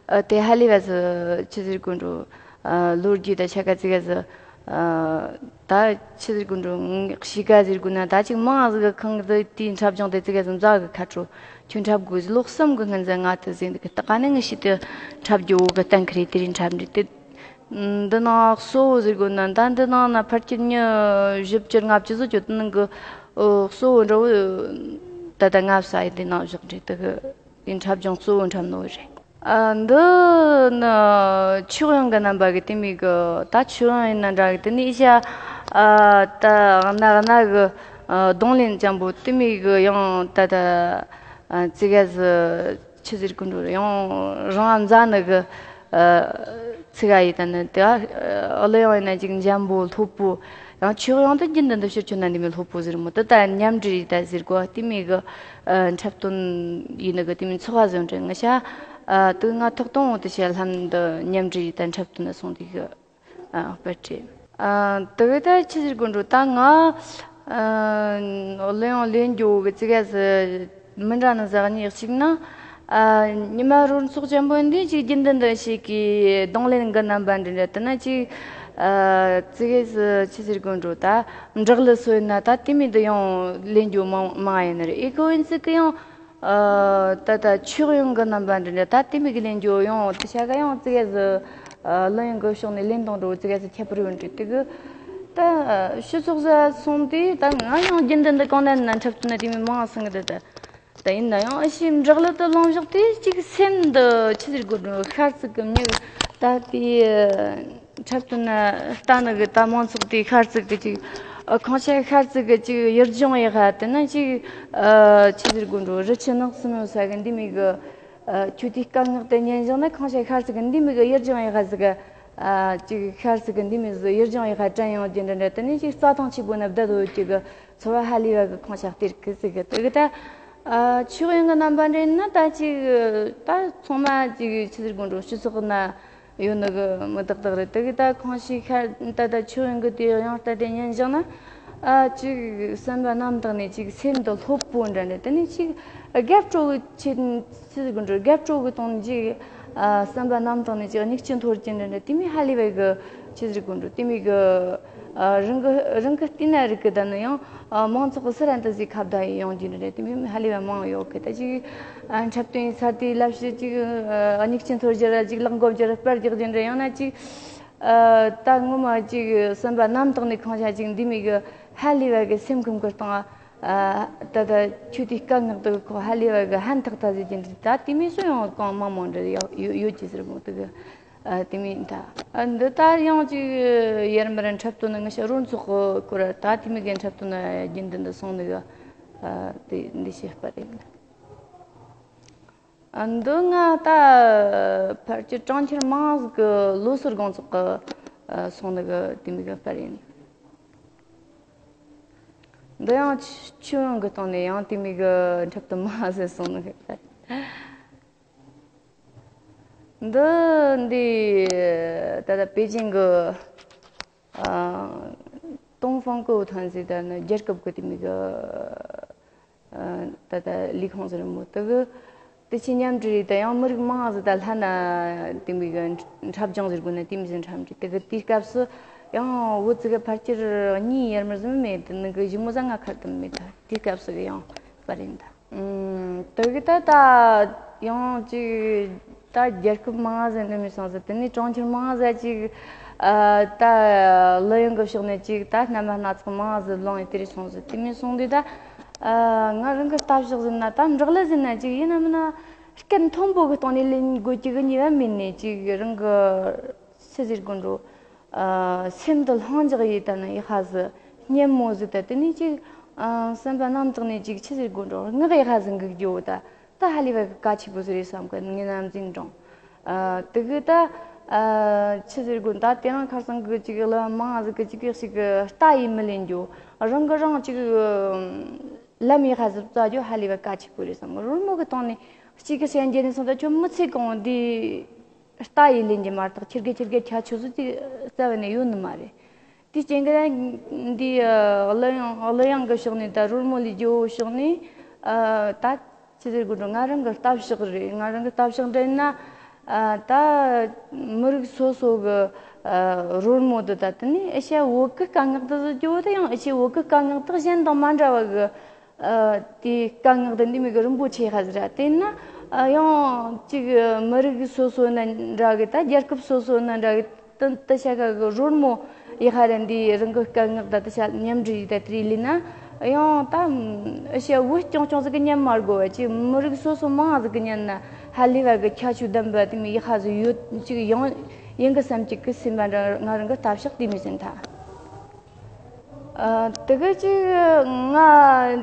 ཨ། དེ་ཧ་ལས་པ་ཟིག་ཆི་ཟེར་དགོ་འགྲོ། ཨ། ལོ་རྒྱུས་ད་ཆ་ག་ཙི་ག་ཟིག། ཨ། ད་ཆི་ཟེར་དགོ་འགྲོ། གཤིས་ཀ་ཟེར་དགོ་ན་ད་ཅིག་མང་ཟིག་གི། ཁང་གི་དེ་འཁྲབ་སྦྱོང་དེ་ཙི་ག་ཟིག་མཛའ་གི་ཁ་དྲོ། ཁྱོད་འཁྲབ་དགོ་ཟིག། ལོ་གསུམ་གི་སྔོན་ཟིག་ང་དེ་ཟིན་གི། ད་ག་ནས་ངི་ཤི་དེ་འཁྲབ་རྒྱུ་བོ་གི་གཏན་འཁེལ་རེད། དེ་རིང་འཁྲབ་འདྲི་དེ། འདི་ནང་གཙོ་བོ་ཟེར་དགོ་ན་ད་འདི་ནང་ན་ཕལ་ཆེར་མྱི་བཞི་བཅུ་ལྔ་བཅུ་ཟིག་ཡོད། དེ་ནང་གི། ཨོ། གཙོ་བོ་འདྲ་བོ་ད་ལྟ་ང་ས་ཡི་འདི་ནང་བཞག་འདྲི་དེ་གི། འདི་འཁྲབ་སྦྱོང་གཙོ་བོ་འཁྲབ་ནོ་རེད། ཨ། འདི་ནི་ཆོས་དབྱིངས་གི་རྣམ་པ་གི་དེ་མོ་གི། ད་ཆོས་དབྱིངས་ཡིན་ན་འདྲ་གི། དེ་ནས་ཨེ་ཤ། ཨ། ད་གནའ་གནའ་གི། ཨ། རྡུང་ལེན་ཅན་པོ་དེ་མོ་གི་ཡང་ད་ད། ཨ། ཙི་ག་ཟིག་ཆི་ཟེར་དགོ་འགྲོ། ཡང་རང་མཛའ་ནི་གི། ཨ། ཚིག་ག་ཡི་ད་ནི་དེ། ཨ། གླུ་དབྱངས་ཡིན་ན་ཅིག་འཇམ་པོ་ལྷོད་པོ། ཡང་ཆོས་དབྱིངས་དེ་རྒྱུན་དུ་འདི་ཕྱིར་ཁྱོད་ན་འདི་མོ་ལྷོད་པོ་ཟེར་མོ། དེ་ད་མཉམ་འབྲེལ་ཡི་ད་ཟེར་གོ། དེ་མོ་གི། ཨ། འཁྲབ་སྟོན་ཡིན་ནི་གི་དེ་མོ་ཚོགས་པ་ཟིག་འདྲ་ང་ཤ། ཨ། དེ་ང་ཐོག་དང་པོ་དེ་ཤ་ལྷམ་འདི་མཉམ་འབྲེལ་ཡི་ད་འཁྲབ་སྟོན་ན་སོང་དེ་གི། ཨ། པར་ཁྲིད། ཨ། དེ་གི་ད་ཆི་ཟེར་དགོ་འགྲོ། ད་ང་། ཨ། གླུ་དབྱངས་ལེན་རྒྱུ་གི་ཙི་ག་ཟིག་མི་འདྲ་ནི་ཟིག་གཉིས་གཅིག་ན། ཨ། ཉི་མ་རོལ་ཚོགས་ཅན་པོ་འདི་ཅིག་རྒྱུན་ལྡན་དུ་ཞིག་གི་རྡུང་ལེན་གི་རྣམ་པ་འདི་འདྲ། དེ་ན་ཅིག། ཨ། ཙི་ག་ཟིག་ཆི་ཟེར་དགོ་འགྲོ། ད་འབྲོག་གླུ་སོ་ཡིན་ན་ད་དེ་མོ་འདི་ཡང་ལེན་རྒྱུ་མང་མང་ཡིན་ནི་རེད། ཨེ་ཁོ་ཡིན་ཙི་གི་ཡང་། ཨ། ད་ད་ཆོས་དབྱིངས་གི་རྣམ་པ་འདི་འདྲ་ད་དེ་མོ་གི་ལེན་རྒྱུ་ཡང་དེ་ཤ་ག་ཡང་ཙི་ག་ཟིག། ཨ། གླུ་དབྱངས་གི་ཕྱོགས་ནས་ལེན་སྟངས་འགྲོ་ཙི་ག་ཟིག་ཁྱད་པར་ཡོད་འདྲ་དེ་གི། ད་སྤྱི་ཚོགས་ཟིག་སོང་དུས་ད་ང་ཡང་རྒྱུན་ལྡན་དུ་གང་ན་ན་འཁྲབ་སྟོན་ན་དེ་མོ་མང་སོང་གི། ད་ད་ད་ཡིན་ན་ཡང་ཨ་ཤི་འབྲོག་གླུ་དེ་ལོངས་ཕྱོགས་དེ་ཅིག་སེམས་འདི་ཆི་ཟེར་དགོ་འགྲོ། ཤར་ཚུགས་གི་མྱི་ད་དེ། འཁྲབ་སྟོན་ན་ལྟ་ནི་གི་ད་མང་ཚོགས་དེ་ཤར་ཚུགས་གི་ཅིག། ཨ། ཁོང་ཆ་ཤར་ཚུགས་གི་ཅིག་ཡུལ་ལྗོངས་ཡག་ག་དེ་ན་ཅིག། ཨ། ཆི་ཟེར་དགོ་འགྲོ། རི་ཆུ་ནགས་གསུམ་ཡོད་ས་གི་འདི་མོ་གི། ཨ། ཁྱོད་དེ་སྐད་ངག་དེ་ཉན་བཞག་ན་ཁོང་ཆ་ཤར་ཚུགས་གི་འདི་མོ་གི་ཡུལ་ལྗོངས་ཡག་ག་ཟིག་གི། ཨ། ཅིག་ཤར་ཚུགས་གི་འདི་མོ་ཟིག་ཡུལ་ལྗོངས་ཡག་ག་དྲན་ཡོང་རྒྱུ་འདྲ་འདྲ། དེ་ནས་ཅིག་རྩྭ་ཐང་ཆེ་པོ་ན་བསྡད་ཡོད་ཅིག་གི་ཚོར་བ་ཧ་ལས་པ་གི་ཁོང་ཆ་སྟེར་གི་ཟིག་གི། དེ་གི་ད། ཨ། ཆོས་དབྱིངས་གི་རྣམ་པ་འདྲ་ཡིན་ན་ད་ཅིག་ད་ཚང་མ་ཅིག་ཆི་ཟེར་དགོ་འགྲོ། སྤྱི་ཚོགས་ན་ཡོད་ནི་གི་མི་ཏག་ཏག་རེད། དེ་གི་ད་ཁོང་ཞིག་ཤར་ད་ད་ཆོས་དབྱིངས་གི་དེ་ཡང་ལྟ་དེ་ཉན་བཞག་ན། ཨ། ཅིག་བསམ་པ་རྣམ་དག་ནས་ཅིག་སེམས་དེ་ལྷོད་པོ་འདྲ་འདྲ། དེ་ནས་ཅིག་རྒྱབ་སྤྲོ་གི་ཆེད་ཆི་ཟེར་དགོ་འགྲོ། རྒྱབ་སྤྲོ་གི་གཏོང་ནས་ཅིག། ཨ། བསམ་པ་རྣམ་དག་ནས་ཅིག་མྱིག་ཆུ་འཐོར་གྱིན་འདྲ་འདྲ་དེ་མོ་ཧ་ལས་པ་གི་ཆི་ཟེར་དགོ་འགྲོ། དེ་མོ་གི། ཨ། རང་གི་རང་གི་བལྟས་ན་རིག་གི། ད་ནི་ཡང་། ཨ། མང་ཚོགས་གི་སུ་ར་འདི་ཟིག་ཁ་བརྡ་ཡོང་རྒྱུ་འདྲ་དེ་མོ་ཧ་ལས་པ་མང་ཡོད་གི། ད་ཅིག། ཨ། འཁྲབ་སྟོན་ཚར་དུས་ལབ་ཤི་ཅིག། ཨ། མྱིག་ཆུ་འཐོར་རྒྱུ་ར་ཅིག་ལག་འགོམ་རྒྱུ་ར་སྤར་རྒྱག་རྒྱུ་འདྲ། ཡང་ན་ཅིག། ཨ། ད་ངོ་མ་ཅིག་བསམ་པ་རྣམ་དག་ནས་ཁོང་ཆ་ཅིག་འདི་མོ་གི་ཧ་ལས་པ་གི་སེམས་ཁམས་ཀྱི་སྟེང་། ཨ། ད་ད་ཁྱོད་དེ་སྐད་ངག་དེ་ཁོ་ཧ་ལས་པ་གི་ཧན་ཐག་ཐག་ཟིག་རྒྱུ་འདྲ། ད་དེ་མོ་སུ་ཡང་གང་མང་མང་འདྲ་ཡོད་ཡོད་ཀྱི་ཟེར་མོ་དེ་གི། ཨ། དེ་མིན་ད། ཨ། འདི་ད་ཡང་ཅིག་ཡར་མར་འཁྲབ་སྟོན་ནི་ངི་ཤ་རོལ་ཚོགས་གི་སྐོར། ད་དེ་མོ་གི་འཁྲབ་སྟོན་ནི་རྒྱུན་ལྡན་དུ་སོང་ནི་གི། ཨ། དེ་འདི་བཤད་པ་རེད། ཨ། འདི་ང་ད་ཕལ་ཆེར་གྲོང་ཁྱེར་མང་ཟིག་གི་ལོ་སར་དགོང་ཚོགས་གི། ཨ། སོང་ནི་གི་དེ་མོ་གི་པར་ཡིན། འདི་ཡང་ཆོས་དབྱིངས་གི་སྟེང་ནས་ཡང་དེ་མོ་གི་འཁྲབ་སྟོན་མང་ཟིག་སོང་ནི་གི་པར། འདི་འདི་ད་ལྟ་པེ་ཅིང་གི། ཨ། ཏུང་ཧྥང་ཀོའུ་ཐང་ཟེར་ད་ནི་རྒྱལ་ཁབ་ཀྱི་དེ་མོ་གི་ད་ལྟ་ལས་ཁུངས་ཟེར་མོ་དེ་གི་དེ་ཆེ་མཉམ་འབྲེལ་ཡས་ད་ཡང་མི་རིགས་མང་ཟིག་ད་ལྷན་ན་དེ་མོ་གི་འཁྲབ་སྦྱོང་ཟེར་དགོས་ན་དེ་མོ་ཟིག་འཁྲབ་འདྲི་དེ་གི་དེའི་སྐབས་སུ་ཡང་བོད་ཟིག་གི་ཕལ་ཆེར་གཉིས་ཡར་མར་ཟིག་མེད། དེ་ནི་གི་གཞི་མོ་ཟ་ང་ཁར་དུ་མེད། ད་དེའི་སྐབས་སུ་གི་ཡང་པར་ཡིན་ད། ཨུམ། དེ་གི་ད་ད་ཡང་ཅིག་ད་རྒྱལ་ཁབ་མང་ཟིག་འདི་མི་སོང་ཟིག་དེ་ནས་གྲོང་ཁྱེར་མང་ཟིག་ཅིག་ཨ། ད་གླུ་དབྱངས་གི་ཕྱོགས་ནས་ཅིག་ད་རྣམ་པ་སྣ་ཚོགས་མང་ཟིག་ལོང་ཡི་དེ་རེ་སོང་ཟིག་དེ་མི་སོང་དུས་ད། ཨ། ང་རང་གི་ལྟ་ཕྱོགས་ཟིན་ན་ད་འབྲོག་གླུ་ཟིན་ན་ཅིག་ཡིན་ན་མིན་ན་སྐད་མཐོན་པོ་གི་སྟེང་ནས་ལེན་དགོས་ཀྱི་གི་ཉེས་པ་མེད་ནས་ཅིག་རང་གི་ཆི་ཟེར་དགོས་འགྲོ། ཨ། སེམས་དུ་ལྷིང་འཇགས་ཡེ་ད་ནི་ཡི་ཧ་ཟི་སྙན་མོ་ཟིག་ད་དེ་ནས་ཅིག་ཨ། བསམ་པ་རྣམ་དག་ནས་ཅིག་ཆི་ཟེར་དགོས་འགྲོ། ངག་ཡི་ཧ་ཟི་འགུག་རྒྱུ་བོ་ད། ད་ཧ་ལས་པ་གི་གལ་ཆེ་པོ་ཟིག་རེད་བསམ་གི་ངའི་ནམ་རྒྱུན་རང་། ཨ། དེ་གི་ད། ཨ། ཆི་ཟེར་དགོས་ད་དེ་རིང་ཁ་སང་གི་ཅིག་གླུ་མང་ཟིག་གི་ཅིག་གི་ཞིག་གི་ལྟ་ཡི་མི་ལེན་རྒྱུ། རང་གི་རང་ཅིག་ལམ་ཡི་ཧ་ཟི་བཙལ་རྒྱུ་ཧ་ལས་པ་གལ་ཆེ་པོ་རེད་བསམ་གི་རོལ་མོ་གི་སྟེང་ནས་གཅིག་གི་ཞལ་འགྱེད་ནས་སོང་ད་ཁྱོད་མི་ཚེ་གང་འདི་ལྟ་ཡི་ལེན་རྒྱུ་མ་གཏོགས་ཁྱེར་གི་ཁྱེར་གི་ཁྱད་ཆོས་ཟིག་ཅིག་རྩ་བ་ནས་ཡོད་ནི་མ་རེད། དེ་རྐྱེན་གྱིས་ན་འདི་གླུ་དབྱངས་གླུ་དབྱངས་ཀྱི་ཕྱོགས་ནས་ད་རོལ་མོ་ལས་རྒྱུ་བོ་ཕྱོགས་ནས་ད་ཆི་ཟེར་དགོས་འགྲོ། ང་རང་གི་ལྟ་ཕྱོགས་རེད། ང་རང་གི་ལྟ་ཕྱོགས་འདྲ་ཡིན་ན་ད་མི་རིགས་སོ་སོ་གི་རོལ་མོ་འདི་ད་དེ་ནས་ཨེ་ཤ་ཡ་བོད་ཀྱི་སྐད་ངག་འདི་བཟོ་རྒྱུ་བོ་དེ་ཡང་ཨེ་ཤ་ཡ་བོད་ཀྱི་སྐད་ངག་དག་གཞན་དང་མ་འདྲ་བ་གི་ཨ། དེའི་སྐད་ངག་དེ་འདི་མི་གི་རིན་པོ་ཆེ་ཧ་ཟི་ར། དེ་ན་ཨ། ཡང་ཅིག་མི་རིགས་སོ་སོ་ན་འདྲ་གི་ད་རྒྱལ་ཁབ་སོ་སོ་ན་འདྲ་གི་ཏི་ཏི་ཤ་ཁ་གི་རོལ་མོ་ཡི་ཧ་ར་འདི་རང་གི་སྐད་ངག་ད་ཏི་ཤ་མཉམ་འབྲེལ་ཡི་ད་དེ་རིགས་ལས་ན་ཡང་ད་ཨེ་ཤ་ཡ་བོད་རྐྱང་རྐྱང་ཟིག་གི་ཉན་མ་དགོས་པ་ཅིག་མི་རིགས་སོ་སོ་མང་ཟིག་གི་ཉན་ན་ཧ་ལས་པ་གི་ཁྱད་ཆོས་ལྡན་པ་དེ་མི་ཡི་ཧ་ཟི་ཡོད་ཅིག་ཡང་ཡིན་གི་བསམ་ཅིག་གི་སེམས་པ་འདྲ་ང་རང་གི་ལྟ་ཕྱོགས་དེ་མི་ཟིན་ཐལ། ཨ། དེ་ག་ཅིག་ང་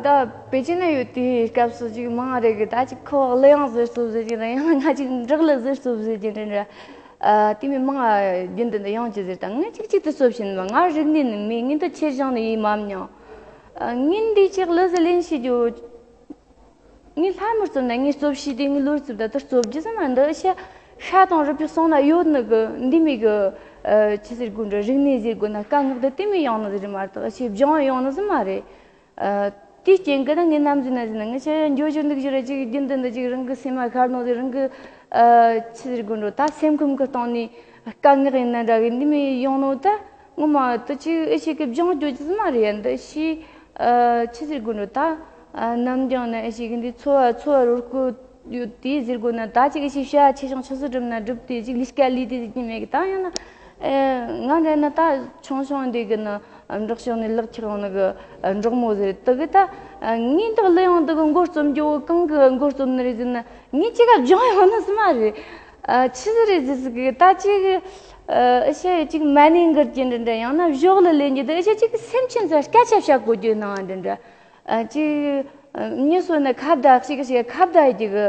ད་པེ་ཅིན་ན་ཡོད་དུས་སྐབས་སུ་ཅིག་མང་རེ་གི་ད་ཅིག་ཁོ་གླུ་དབྱངས་ཟིག་རྩོམ་ཟེར་གྱི་རེད། ཡང་ང་ཅིག་འབྲོག་གླུ་ཟིག་རྩོམ་ཟེར་གྱི་རེད་ར། ཨ། དེ་མི་མང་རྒྱུན་དུ་འདི་ཡང་ཅི་ཟེར་ད་ངས་ཅིག་ཅིག་ཏུ་རྩོམ་བཞིན་པ་ང་རིག་གནས་ནི་མེད། ངས་འདི་ཆེར་སྦྱངས་ནི་ཡིན་མ་མྱོང་། ཨ། ངས་འདི་ཅིག་གླུ་ཟིག་ལེན་ཤེས་རྒྱུ། ངས་ལྷ་མི་རྩོམ་ན་ངས་རྩོམ་ཤེས་དེ་ངས་ལོ་རྩིབ་ད་དུ་རྩོམ་རྒྱུ་ཟེར་ན་འདི་ཤ་ཤ་དང་རུས་པའི་གསང་ན་ཡོད་ནི་གི་འདི་མི་གི། ཨ། ཆི་ཟེར་དགོས་འདྲ་རིག་གནས་ཟེར་དགོས་ན་སྐད་ངག་དེ་དེ་མི་ཡོང་ནི་ཟེར་མ་གཏོགས་ཤེས་སྦྱང་ཡོང་ནི་ཟེར་མ་རེད། ཨ། དེའི་རྐྱེན་གྱིས་ད་ངས་ནམ་ཟིན་ན་ཟིན་ན་ངས་ཆ་འགྱོ་ཞུ་འདུག་ཞུ་ར་ཅིག་རྒྱུན་དུ་འདི་ཅིག་རང་གི་སེམས་མ་ཤར་ནོ་ཟེར་རང་གི། ཨ། ཆི་ཟེར་དགོས་འདྲ་ད་སེམས་ཁམས་ཀྱི་སྟེང་ནས་སྐད་ངག་ཡིན་ན་འདྲ་གི་འདི་མི་ཡོང་ནོ་ད། ངོ་མ་དུ་ཅིག་ཨེ་ཤེས་ཀྱི་སྦྱང་རྒྱུ་ཅི་ཟིག་མ་རེད་ཡ། འདི་ཤི། ཨ། ཆི་ཟེར་དགོས་འགྲོ་ད། ཨ། ནམ་རྒྱང་ན་ཨེ་ཤེས་ཀྱི་འདི་འཚོ་བ་འཚོ་བ་རོལ་སྐོར་ཡོད་དེ་ཟེར་དགོས་ན་ད་ཅིག་ཨེ་ཤེས་བྱ་ཆེ་ཆུང་ཆི་ཟིག་སྒྲུབ་ན་སྒྲུབ་དེ་ཅིག་ལས་ཀ་ལས་དེ་ཟིག་ནི་མེད་གི་ད་ཡང་ན། ཨེ། ང་འདྲ་ན་ད་ཆུང་ཆུང་འདི་གི་ན་འབྲོག་ཕྱོགས་ནས་ལག་ཁྱེར་ཡོང་ནི་གི་འབྲོག་མོ་ཟེར་དེ་གི་ད། ངས་འདི་གླུ་དབྱངས་འདི་གི་མགོ་རྩོམ་རྒྱུ་བོ་གང་གི་མགོ་རྩོམ་ནི་རེད་ཟེར་ན་ངས་ཅི་ག་སྦྱང་ཡོང་ནི་ཟིག་མ་རེད། ཨ། ཆི་ཟིག་རེད་ཟེར་ཟིག་གི་ད་ཅིག་ཨ། ཨེ་ཤ་ཡ་ཅིག་མ་ཎི་འགུལ་གྱི་འདྲ་འདྲ་ཡང་ན་གཞོགས་ལ་ལེན་གྱི་འདི་ཨེ་ཤ་ཡ་ཅིག་སེམས་ཅན་ཚོ་སྐད་ཆ་བཤད་དགོས་རྒྱུ་ནང་འདྲ་འདྲ། ཨ། ཅིག་ཨ། མྱི་སོ་ན་ཁ་བརྡ་ཞིག་ཞིག་ཁ་བརྡ་ཡི་གི་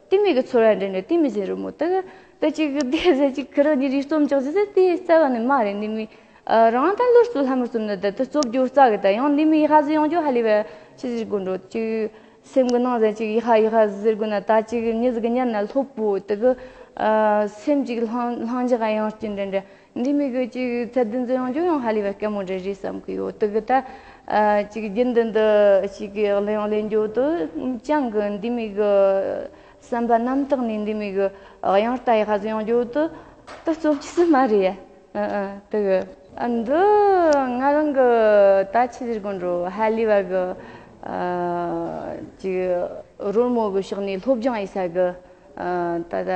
དེ་མི་གི་ཚོར་བ་འདྲ་འདྲ་དེ་མི་ཟེར་རུ་མོ་དེ་གི་དེ་ཅིག་གི་དེ་ཟེར་ཅིག་ཁི་རོ་ཉི་རི་རྩོམ་ཅོག་ཟེར་ཟེར་དེ་རྩ་བ་ནས་མ་རེད། འདི་མི་ཨ། རང་ད་ལོ་རྩོ་ལྷ་མོ་རྩོམ་ན་ད་དེ་རྩོ་རྒྱུ་རྩ་གི་ད་ཡང་འདི་མི་ཡི་ཧ་ཟི་ཡོང་རྒྱུ་ཧ་ལས་པ་ཆི་ཟེར་དགོས་འགྲོ་ཅིག་སེམས་ཀྱི་ནང་ཟེར་ཅིག་ཡི་ཧ་ཡི་ཧ་ཟེར་དགོས་ན་ད་ཅིག་མྱི་ཟིག་གི་ཉན་ན་སློབ་པོ་དེ་གི། ཨ། སེམས་ཅིག་ལྷང་ལྷང་འཇགས་ཡང་སྐྱིད་འདྲ་འདྲ་འདི་མི་གི་ཅིག་ཚད་ལྡན་ཟིག་ཡོང་རྒྱུ་ཡང་ཧ་ལས་པ་དཀའ་མོ་འདྲ་རེད་བསམ་གི་ཡོད། དེ་གི་ད། ཨ། ཅིག་རྒྱུན་ལྡན་དུ་ཞིག་གི་གླུ་དབྱངས་ལེན་རྒྱུ་དུ་ཅང་གི་འདི་མི་གི་བསམ་པ་རྣམ་དག་ནས་འདི་མི་གི་དབྱངས་རྟ་ཡི་ཧ་ཟི་ཡོང་རྒྱུ་དུ་དུ་རྩོམ་རྒྱུ་ཟིག་མ་རེད་ཡ། ཨ། ཨ། དེ་གི། ཨ། འདི་ང་རང་གི་ད་ཆི་ཟེར་དགོས་འགྲོ་ཧ་ལས་པ་གི། ཨ། ཅིག་རོལ་མོ་གི་ཕྱོགས་ནས་སློབ་སྦྱོང་ཡེད་ས་གི། ཨ། ད་ད་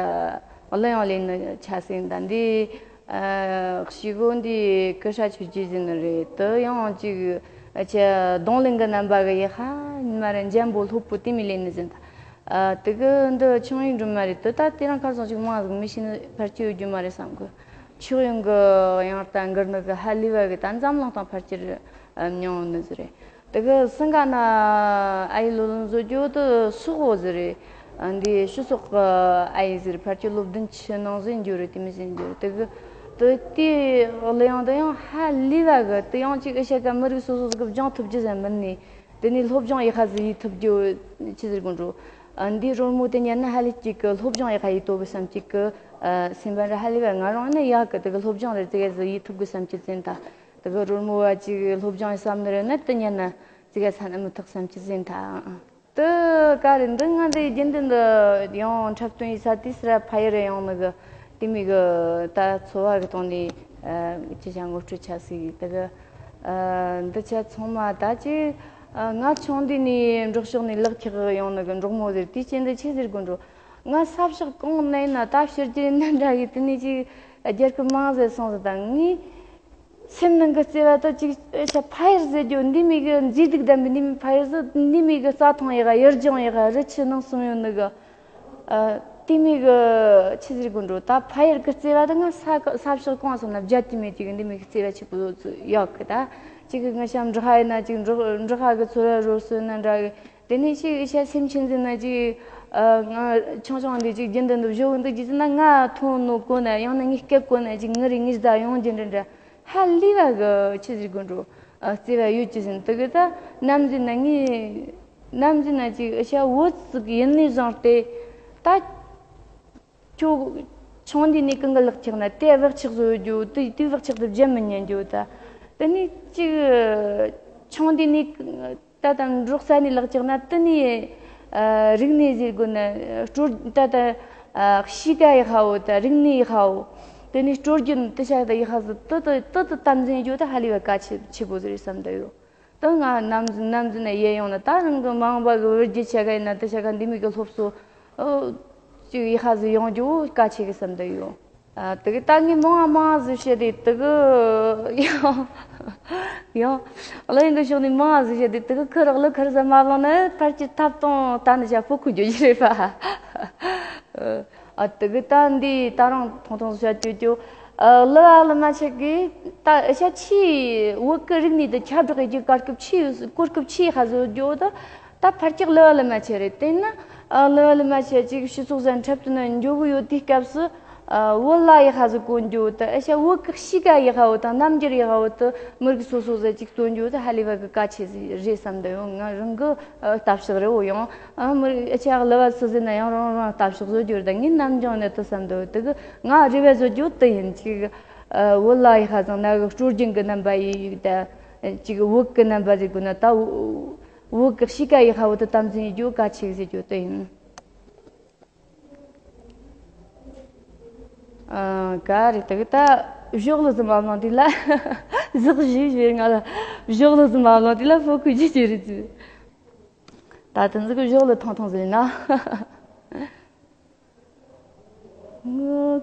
གླུ་དབྱངས་ལེན་ནི་ཆ་སྲིད་ད་འདི། ཨ། གཞུག་གུ་འདི་ཀི་ཧྲ་ཆོས་རྗེ་ཟེར་ནི་རེད། དེ་ཡང་ཅིག་ཨ། ཆ་རྡུང་ལེན་གི་རྣམ་པ་གི་ཡེ་ཧ་ཉི་མ་ར་འཇམ་པོ་སློབ་པོ་དེ་མི་ལེན་ནི་ཟིན་ད། ཨ། དེ་གི་འདི་ཆུང་ཡིན་འགྲོ་མ་རེད། དེ་ད་དེ་རིང་ཁ་སང་ཅིག་མང་ཟིག་མི་ཤེས་ནི་ཕལ་ཆེར་ཡོད་རྒྱུ་མ་རེད་བསམ་གི། ཕྱོགས་ཡོང་གི་དབྱངས་རྟ་འགུལ་ནི་གི་ཧ་ལས་པ་གི་ད་འཛམ་གླིང་སྟེང་ཕལ་ཆེར་མྱོང་ནི་ཟིག་རེད། དེ་གི་སིང་ག་ན་ཨ་ཡེ་ལོ་ལོན་བཟོ་རྒྱུ་དེ་སོག་བོ་ཟིག་རེད། འདི་ཕྱི་སོག་གི་ཨ་ཡེ་ཟིག་རེད། ཕལ་ཆེར་ལོ་བདུན་ཅུ་ནང་ཟིན་རྒྱུ་རེད། དེ་མི་ཟིན་རྒྱུ་རེད། དེ་གི་དེ་དེ་གླུ་དབྱངས་དེ་ཡང་ཧ་ལས་པ་གི་དེ་ཡང་ཅིག་ཨེ་ཤ་ཡ་མི་རིགས་སོ་སོ་ཟིག་གི་སྦྱང་ཐུབ་རྒྱུ་ཟིག་མིན་ནི། དེ་ནས་སློབ་སྦྱོང་ཡེ་ཧ་ཟི་ཡེ་ཐུབ་རྒྱུ་ཆི་ཟེར་དགོས་འགྲོ། ཨ། འདི་རོལ་མོ་དེ་ཉན་ན་ཧ་ལས་ཅིག་གི་སློབ་སྦྱོང་ཡེ་ཧ་ཡེ་ཏོ་གི་བསམ་ཅིག་གི། ཨ། སེམས་པ་ར་ཧ་ལས་པ་ང་རང་ནི་ཡག་གི་དེ་གི་སློབ་སྦྱོང་རེ་ཙི་གེ་ཟི་ཡེ་ཐུབ་གི་བསམ་ཅིག་ཟིན་ད། དེ་གི་རོལ་མོ་བ་ཅིག་སློབ་སྦྱོང་བསམ་ནི་རེད་ན་དེ་ཉན་ན་ཙི་ག་ས་ན་མི་ཐག་བསམ་གྱི་ཟིན་ཐ། དེ་ག་རེ་འདི་ང་འདི་རྒྱུན་ལྡན་དུ་ཡང་འཁྲབ་སྟོན་ཡི་ས་དེ་སི་ར་ཕ་ཡི་རེ་ཡོང་ནི་གི་དེ་མི་གི་ད་འཚོ་བ་གི་སྟེང་ནས་ཅི་བྱ་ངོ་སྤྲོད་བྱ་སི་དེ་གི་འདི་ཆ་ཚང་མ་ད་ཅི་ང་ཆུང་དུས་ནས་འབྲོག་ཕྱོགས་ནས་ལག་ཁྱེར་ཡོང་ནི་གི་འབྲོག་མོ་ཟེར་དེ་ཅི་འདི་ཆི་ཟེར་དགོས་འགྲོ། ང་ས་ཕྱོགས་གང་ན་ཡིན་ན་ད་ཕྱི་རྒྱལ་ན་འདྲ་གི་དེ་ནས་ཅི་རྒྱལ་ཁབ་མང་ཟེར་སོང་ཟེར་ད་ངས། སེམས་ནང་གི་བརྩེ་བ་དང་ཅིག་ཤ་ཕ་ཡུལ་ཟེར་རྒྱུ་འདི་མིག་གི་མཛེས་སྡུག་ལྡན་པའི་འདི་མིག་ཕ་ཡུལ་ཟེར་འདི་མིག་གི་རྩྭ་ཐང་ཡི་ག་ཡུལ་ལྗོངས་ཡི་ག་རི་ཆུ་ནང་གསུམ་ཡོད་ནི་གི། ཨ། དེ་མིག་གི་ཆི་ཟེར་དགོས་འགྲོ་ད་ཕ་ཡུལ་གི་བརྩེ་བ་དང་ང་ས་གི་ས་ཕྱོགས་གང་སོང་ན་བརྒྱ་དེ་མེད་ཅིག་འདི་མིག་གི་བརྩེ་བ་ཆེ་པོ་ཡོད་གི་ད། ཅིག་གི་ང་ཤམ་འབྲོག་ཁ་ཡིན་ན་ཅིག་འབྲོག་འབྲོག་ཁ་གི་ཚོར་བ་རོལ་སོང་ན་འདྲ་གི། དེ་ནས་ཅིག་ཤ་སེམས་ཆུང་ཟིན་ན་ཅིག་ཨ། ང་ཆུང་ཆུང་འདི་ཅིག་རྒྱུན་ལྡན་དུ་བཞུགས་འདུག་རྒྱུ་ཟིན་ན་ང་མཐོང་ནོ་གོ་ན་ཡང་ན་ངའི་སྐད་གོ་ན་ཅིག་ངི་རེ་ངི་ཟ་ཡོང་རྒྱུ་འདྲ་འདྲ་ཧ་ལས་བ་གི་ཆི་ཟིག་དགོས་འགྲོ། ཨ། བརྩེ་བ་ཡོད་ཀྱི་ཟིན་དུ་གི་ད་ནམ་ཟིན་ན་ངི་ནམ་ཟིན་ན་ཅིག་ཨ་ཤ་བོད་ཟིག་ཡིན་ནི་བཟང་སྟེ་ད་ཁྱོད་ཆུང་འདི་ནས་གང་གི་ལག་ཆགས་ན་དེ་བག་ཆགས་བཟོ་རྒྱུ་དེ་དེ་བག་ཆགས་དེ་བརྗེད་མི་ཉན་རྒྱུ་ད། དེ་ནས་ཅིག་ཆུང་འདི་ནས། ད་ལྟ་འབྲོག་ས་ནས་ལག་ཆགས་ན་དེ་ནས་ཨ། རིག་གནས་ཟེར་དགོས་ན་སྤྲོ་ད་ལྟ་ཨ། གཤིས་ཀ་ཡི་ཧ་འོ་ད་རིག་གནས་ཡི་ཧ་འོ། དེ་ནས་སྲོལ་རྒྱུན་དེ་ཤ་ད་ཡི་ཧ་ཟི་དེ་དེ་དེ་དེ་དམ་འཛིན་རྒྱུ་ད་ཧ་ལས་པ་གལ་ཆེ་ཆེ་པོ་ཟིག་རེད་བསམ་ད་ཡོད། ད་ང་ནམ་ནམ་ཟིན་ན་ཡེ་ཡོང་ན་ད་རང་གི་མ་འོངས་པ་གི་བུ་རྒྱུད་ཆ་ག་ཡིན་ན་དེ་ཤ་ག་འདི་མི་གི་སློབ་གསོ་ཨོ་ཅིག་ཡི་ཧ་ཟི་ཡོང་རྒྱུ་གལ་ཆེ་གི་བསམ་ད་ཡོད། ཨ། དེ་གི་ད་ངས་མང་ང་མང་ང་ཟིག་བཤད་དེ་དེ་གི་ཡང་ཡང་གླུ་ཡིན་གི་ཕྱོགས་ནས་མང་ང་ཟིག་བཤད་དེ་དེ་གི་ཁུ་རག་གླུ་ཁུར་ཟ་མ་བླངས་ན་ཕར་གྱི་ཐབ་སྟོང་ད་ནི་བྱ་ཕོ་ཁུ་རྒྱུ་ཡི་རེད་པ། ཨ། དེ་གི་ད་འདི་ད་རང་ཐུང་ཐུང་ཟིག་བཤད་རྒྱུ་རྒྱུ། ཨ། གླུ་བ་གླུ་མ་ཆེ་གི་ད་ཤ་ཆི་བོད་གི་རིག་གནས་དེ་ཁྱབ་བསྒྲགས་ཡི་གི་གར་སྐབས་ཆི་གོ་སྐབས་ཆི་ཧ་ཟོ་རྒྱུ་ད། ད་ཕར་ཅིག་གླུ་བ་གླུ་མ་ཆེ་རེད། དེ་ན་ཨ་གླུ་བ་གླུ་མ་ཆེ་ཅིག་སྤྱི་ཚོགས་ཟན་འཁྲབ་ཏུ་ན་འགྱོ་གི་ཡོད་དེའི་སྐབས་སུ་ཨ་བོད་ལྭ་ཡི་ཧ་ཟི་གོན་རྒྱུ་དེ་ཨ་ཤ་བོད་གི་གཤིས་ཀ་ཡི་ཧ་བོ་དང་རྣམ་འགྱུར་ཡི་ཧ་བོ་དེ་མི་རིགས་སོ་སོ་ཟེར་ཅིག་སྟོན་རྒྱུ་དེ་ཧ་ལས་པ་གི་གལ་ཆེ་ཟིག་རེད་བསམ་འདུག་ཡོང་། ང་རང་གི་ཨ་ལྟ་ཕྱོགས་རེད་འོ། ཡང་ཨ་མི་རིགས་ཨ་ཆ་གླུ་བ་སུ་ཟེར་ན་ཡང་རང་རང་ལྟ་ཕྱོགས་བཟོ་རྒྱུ་རེད། ད་ངས་རྣམ་འགྱུར་ནས་དེ་བསམ་འདུག་དེ་གི་ང་རེ་བ་བཟོ་རྒྱུ་དེ་ཡིན། ཅིག་ཨ་བོད་ལྭ་ཡི་ཧ་ཟི་ན་གི་སྲོལ་རྒྱུན་གི་རྣམ་པ་ཡི་ད་ཅིག་བོད་གི་རྣམ་པ་ཟེར་དགོས་ན་ད། བོད་ཀྱི་གཤིས་ཀ་ཡི་ཧ་བོ་དུ་དམ་འཛིན་ཡེད་རྒྱུ་གལ་ཆེ་ཟེར་རྒྱུ་དེ་ཡིན། ཨ། ག་རེ་དེ་གི་ད་གཞོགས་ལུ་ཟིན་མ་མང་དེ་ལ་ཟག་བཞི་བཞི་ང་ལ་གཞོགས་ལུ་ཟིན་མ་མང་དེ་ལ་ཕོ་ཁུ་ཇི་ཅི་རེད་ཟེར། ད་དེ་ཟིག་གི་གཞོགས་ལུ་ཐང་ཐང་ཟིན་ན། ཨ།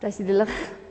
བཀྲ་ཤིས་བདེ་ལེགས།